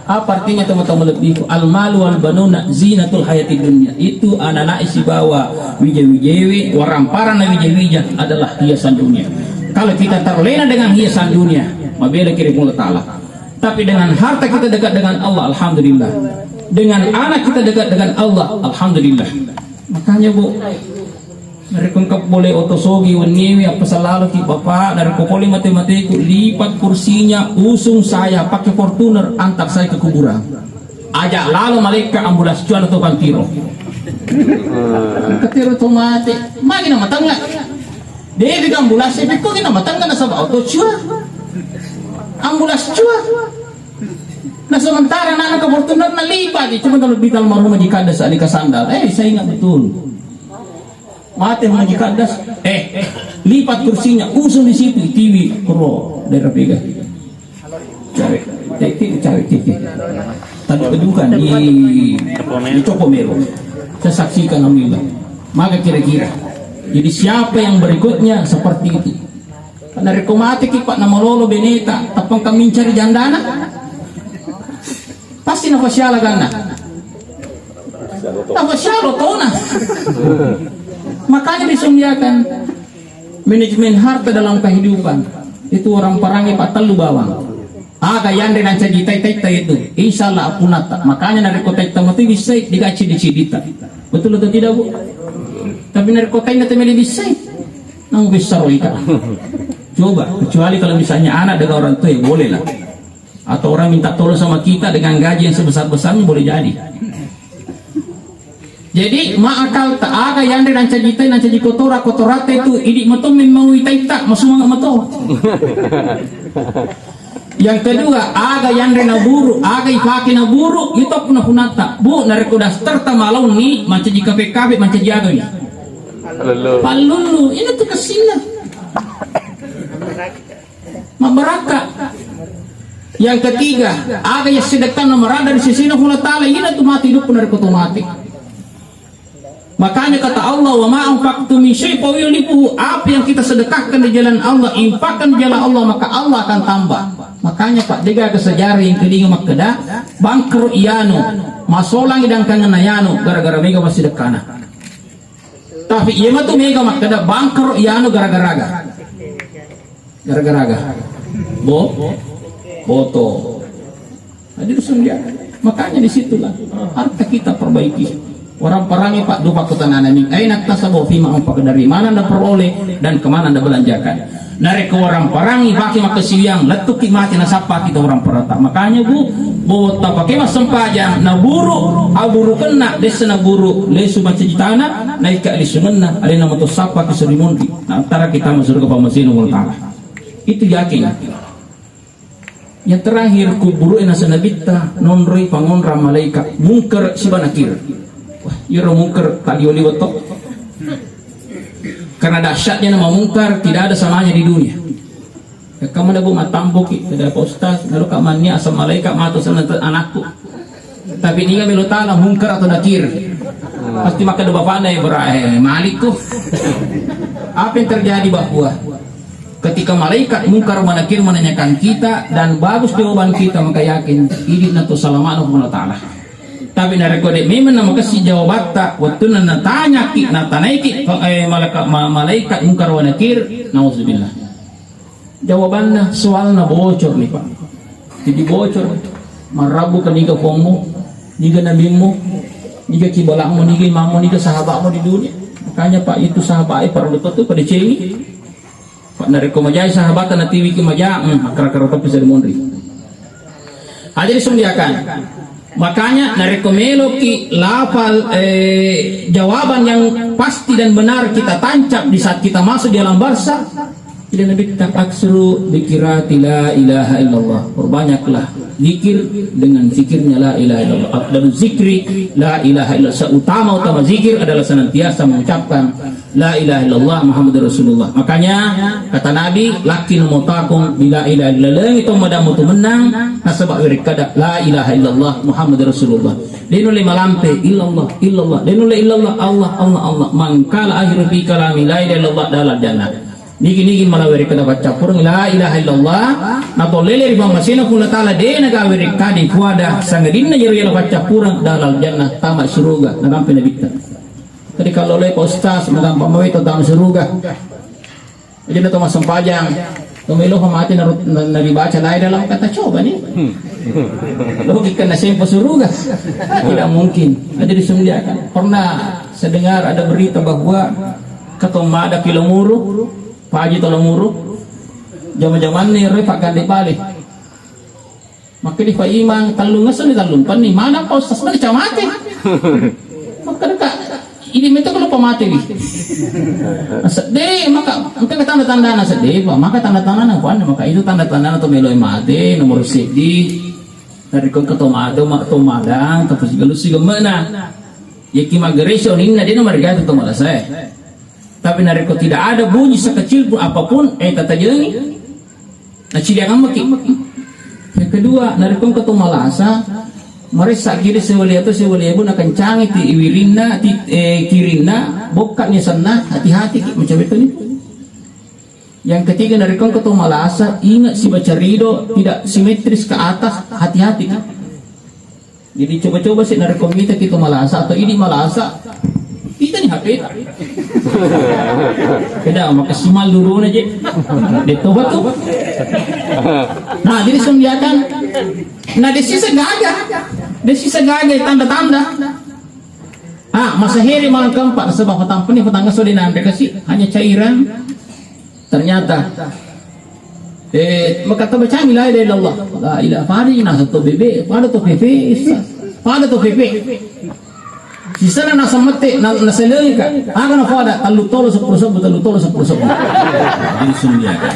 Apa artinya, teman-teman lebih? Al malu wal banuna zinatul hayatid dunya. Itu anak-anak sibawa wija-wijewe, waramparan wija-wija adalah hiasan dunia. Kalau kita terlena dengan hiasan dunia, mabela kiri Allah Ta'ala. Tapi dengan harta kita dekat dengan Allah, alhamdulillah. Dengan anak kita dekat dengan Allah, alhamdulillah. Makanya, Bu, narekko engka pole oto sogi wenniewe, appesalaloki, "Bapak, narekko pole mate-mateku, lipat kursinya, usung saya pakai Fortuner, antar saya ke kuburan." Aja lalo malaikat ambulans cuan atau kantiro. Katiro to mate, magi na matengnga. Dewi ambulans, pekko gina matengnga nasaba oto cuan. Ambulans cuan. Nah, sementara anak ke Fortuner na lipat, cuma kalau di almarhum Haji Kaddas Ali Kasandal, eh, saya ingat betul. Mate Haji Kaddas, eh, lipat kursinya, usung di situ, tiwi, kuro, daerah Pega. Cari, titi, cari, titi. Tadi kedukan di, di Toko Mero. Saya saksikan, alhamdulillah. Maka kira-kira. Jadi siapa yang berikutnya seperti itu? Narekko mateki, Pak, namalolo beneta, tappa engka mincari jandana, pasti nafasiala ganna. Nafasiala tona. Makanya disundiakan manajemen harta dalam kehidupan. Itu orang parangi, Pak, tellu bawang. Aga yanre nancaji tai-, taitta itu, insya Allah apunatta. Makanya narekko taitta mati bissai, diga cidi-cidita. Betul atau tidak, Bu? Tapi narekko tainna temeli bissai, nang besar ita. Coba, kecuali kalau misalnya anak dengan orang tua, ya boleh lah. Atau orang minta tolong sama kita dengan gaji yang sebesar-besarnya, boleh jadi. Jadi, maakal ta aga yanre nancaji tai, nancaji kotora, kotoratta itu, idi mato memang witaitta, masumanga mato. Yang kedua, aga yanre naburu, aga ipake naburu, itu puna-punatta. Bu, narekko dasterta malauni, mancaji kape-kape, mancaji aga ni? Pallulu. Pallulu, ini tuh kesinna. Mabbarakka. Yang ketiga, aga yang sedekahna marada di sisina Allah Ta'ala, ina tu mati hidup narekko tu mati. Makanya kata Allah, "Wa ma anfaqtum min syai' fa huwa yukhlifuhu." Apa yang kita sedekahkan di jalan Allah, infakkan di jalan Allah, maka Allah akan tambah. Makanya, Pak, degaga sejarah yang kedinga makkeda, bangkrut iyanu, masolang idangkangenna iyanu, gara-gara mega massedekkana. Tapi iya matu mega makkeda, bangkrut iyanu gara-gara aga? Gara-gara aga? Bo? Boto. Hadir sundia. Makanya disitulah harta kita perbaiki. Orang parangi, Pak, dupa kutananami. Aina tasabu fima anfaq, dari mana anda peroleh dan kemana anda belanjakan. Narekko orang parangi pake makkasiwiang, lettuki mati nasappa kita orang parata. Makanya, Bu, botta pake massempajang, naburu, aburukenna, dessa naburu, lesu macajitana, naika lisungenna, alena mato sappa ki suri monri. Nah, antara kita masuk ke pamasino Allah Ta'ala. Itu yakin. Yang terakhir, kuburu ena senabitta, nonroi pangonrang malaikat, Mungkar siba Nakir. Wah, iyaro Mungkar tadi oli wetto. Karena dahsyatnya nama Mungkar, tidak ada samanya di dunia. Kamu ada bu matampoki, tidak Pak Ustaz, lalu kak mania asam malaikat matu sana anakku. Tapi ini kan melo tala Mungkar atau Nakir. Pasti maka ada bapaknya ya, berahe, eh, Malik tuh. Apa yang terjadi, Bapak? Ketika malaikat Mungkar wa Nakir menanyakan kita dan bagus jawaban kita, maka yakin idi na to salama'na Puang Allah Ta'ala. Tapi narekko de' memang namakessing jawabatta, wettunna natanyaki, natanaiki, eh, malaka-, ma-, malaikat Mungkar wa Nakir, nauzubillah. Jawabanna, soalna bocor ni, Pak. Jadi bocor. Marrabu ke niga pommu, niga nabimmu, niga kibalammu, niga imammu, niga sahabatmu di dunia. Makanya, Pak, itu sahabat, eh, parellu to tu pada cengi. Pak, narekko majai sahabatta natiwiki maja, hmm, akkara-kara tapi seri monri. Aja disundiakan. Makanya narekko meloki lafal, eh, jawaban yang pasti dan benar kita tancap di saat kita masuk di alam barzakh, tidak nabitta aksuru dzikirati la ilaha illallah. Perbanyaklah zikir dengan zikirnya la ilaha illallah. Afdalu zikri la ilaha illallah. Seutama-utama zikir adalah senantiasa mengucapkan La ilaha illallah Muhammadur Rasulullah. Makanya kata Nabi, "Lakkinu mautakum bila ilaha illallah." Lengi to madamu tu menang, nasaba werekkada la ilaha illallah Muhammadur Rasulullah. De' nulle malampe illallah, illallah. De' nulle illallah, Allah, Allah, Allah. Man qala akhiru fi kalami la ilaha illallah dakhalal jannah. Nigi-nigi mala werekkada paccappureng la ilaha illallah, natollele ri pammasena Puang Allah Ta'ala, de' nagawe werekkade puada, sangadinna jero yala paccappureng dakhalal jannah, tama suruga, narampe nabitta. Tadi kalau oleh Pak Ustaz, magampang mawai tentang surga. Jadi, to massempajang, to melo mati na, na, na dibaca lain dalam kata coba nih. Logika na sempo surga. Tidak mungkin. Jadi disundiakan. Pernah saya dengar ada berita bahwa ketomada ki Lamuru, Pak Haji to Lamuru, zaman-zaman nih, re, Pak Gandhi balik. Makkeda, "Pak Imang, tellung esso ni tellung penni, mana Pak Ustaz, mana cau mate?" Makkeda, "Kak, ini meto kalau pamate wi." Sedih, maka, maka tanda-tandana sedih, Pak. Maka tanda-tandana, Pak, maka itu tanda-tandana to melo mate, nomor seddi. Dari kau ketomado, mak tomadang, tapi segala si gemena. Ya ki magereso ninna dia nomor gatu to malasai. Tapi narekko tidak ada bunyi sekecil pun apapun, eh, tatajengi. Nacidiang maki. Yang kedua, narekko engka to malasa, maressa kiri sewali atau sewali ibu nakencangi ti wirinna, ti, eh, kirinna, bokka ni senna, hati-hati ki, macam itu nih. Yang ketiga, narekko engka to malasa, ingat si baca rido, tidak simetris ke atas, hati-hati ki. Jadi coba-coba sih narekko mita kita malasa atau ini malasa, kita nih H P. Beda, maka simal dulu aja. Dia tobat tuh. Nah, jadi sundiakan. Nah, di sisa gaga. Di sisa gaga tanda-tanda. Ah, masa heri malam keempat, sebab petang peni, petang ngeso di nanda kasih, hanya cairan. Ternyata, eh, maka to bacangi la ilaha illallah. La ilaha, pada nasa to bebe, pada to pepe, pada to pepe. Sisana nasa mette, na-, naselengka. Aga na pada, tellu tolo seppulo sebbu, tellu tolo seppulo sebbu. Jadi sundiakan.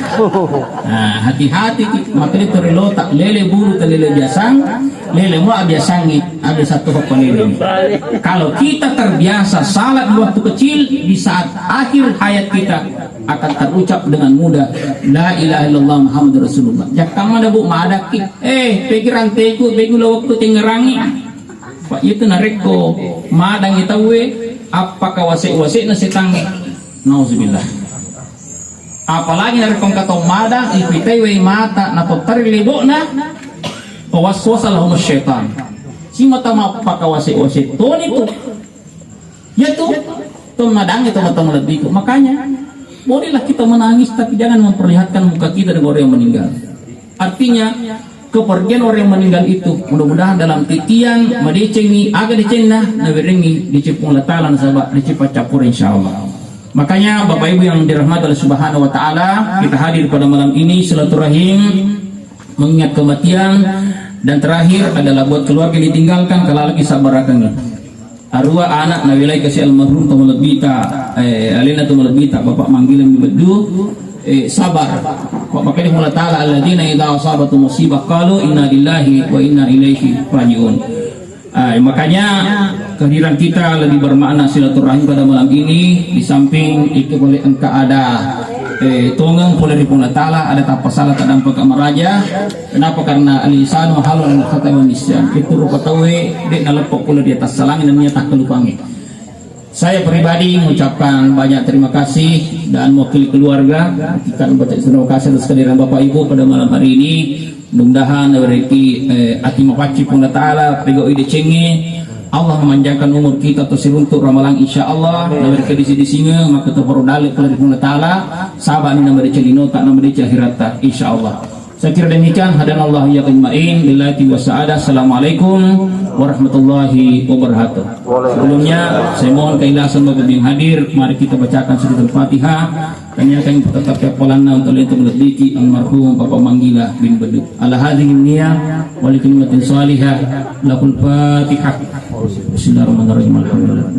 Nah, hati-hati ki, makanya tori lota, lele bulu, lele biasang, lele mua biasangi, habis satu apa lele. Kalau kita terbiasa salat di waktu kecil, di saat akhir hayat kita, akan terucap dengan mudah, "La ilaha illallah Muhammadur Rasulullah." Jakkamma da, Bu, madakki. Eh, pegi ranteku, pegi lowokku tengngerangi. Pak, itu narekko madangi tauwe, appaka wase-wase'na setangnge. Nauzubillah. Apalagi narekko engka tau madang, ipitai wai mata, natottari lebo'na, fawaswasa lahumus syaitan. Simata mappaka wase-wase toni tu. Ya tuh, to madangi to mata malebbiku. Makanya, bolehlah kita menangis, tapi jangan memperlihatkan muka kita dengan orang yang meninggal. Artinya, kepergian orang yang meninggal itu, mudah-mudahan dalam titiang, madecengi, aga decenna, nawerengi, dicipung Allah Ta'ala, nasaba, dicipa campur, insya Allah. Makanya, Bapak Ibu yang dirahmati oleh Subhanahu wa Ta'ala, kita hadir pada malam ini, silaturahim, mengingat kematian, dan terakhir adalah buat keluarga yang ditinggalkan, kalalaki sabarakengngi. Arua anak nawelai kasi almarhum to malebbita, eh, alena to malebbita, Bapak Manggiling Beddu, eh, sabar. Wa makanya Allah Ta'ala, "Alladzina idza asabatu musibah qalu inna lillahi wa inna ilaihi raji'un." Ah, makanya kehadiran kita lebih bermakna silaturahim pada malam ini, di samping itu boleh engka ada, eh, tongeng pole ri Puang Allah Ta'ala, ada tappa salah tadampa ka maraja. Kenapa? Karena al-insanu halun al khata wa nisyan. Itu rupa tauwe, de' naleppo pole di atas salangi dan niat takkalupangi. Saya pribadi mengucapkan banyak terima kasih dan mewakili keluarga. Kita mengucapkan terima kasih atas kehadiran Bapak Ibu pada malam hari ini. Mudah-mudahan nawerekki, eh, ati mapaccing Puang Allah Ta'ala, pegau'i decengnge. Allah memanjangkan umur kita to siruntuk ramalang, insya Allah. Nawerekki disi-disinge, maka to poro dalek pole ri Puang Allah Ta'ala. Sabani namadeceng lino, tak namadeceng akhiratta, insya Allah. Saya kira demikian, hadanallahu iyyakum ajma'in, billahi wa sa'adah. Assalamualaikum warahmatullahi wabarakatuh. Sebelumnya, saya mohon keikhlasan Bapak Ibu yang hadir. Mari kita bacakan suratul Fatihah. Kami akan tetap polanna untuk itu melebihi almarhum Bapak Manggila bin Beduk. Ala hadhihi niyah wa li kalimatin salihah lakul Fatihah. Bismillahirrahmanirrahim. Alhamdulillah.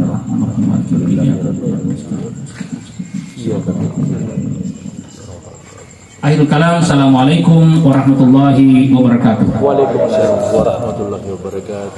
Akhirul kalam, assalamualaikum warahmatullahi wabarakatuh. Waalaikumsalam warahmatullahi wabarakatuh.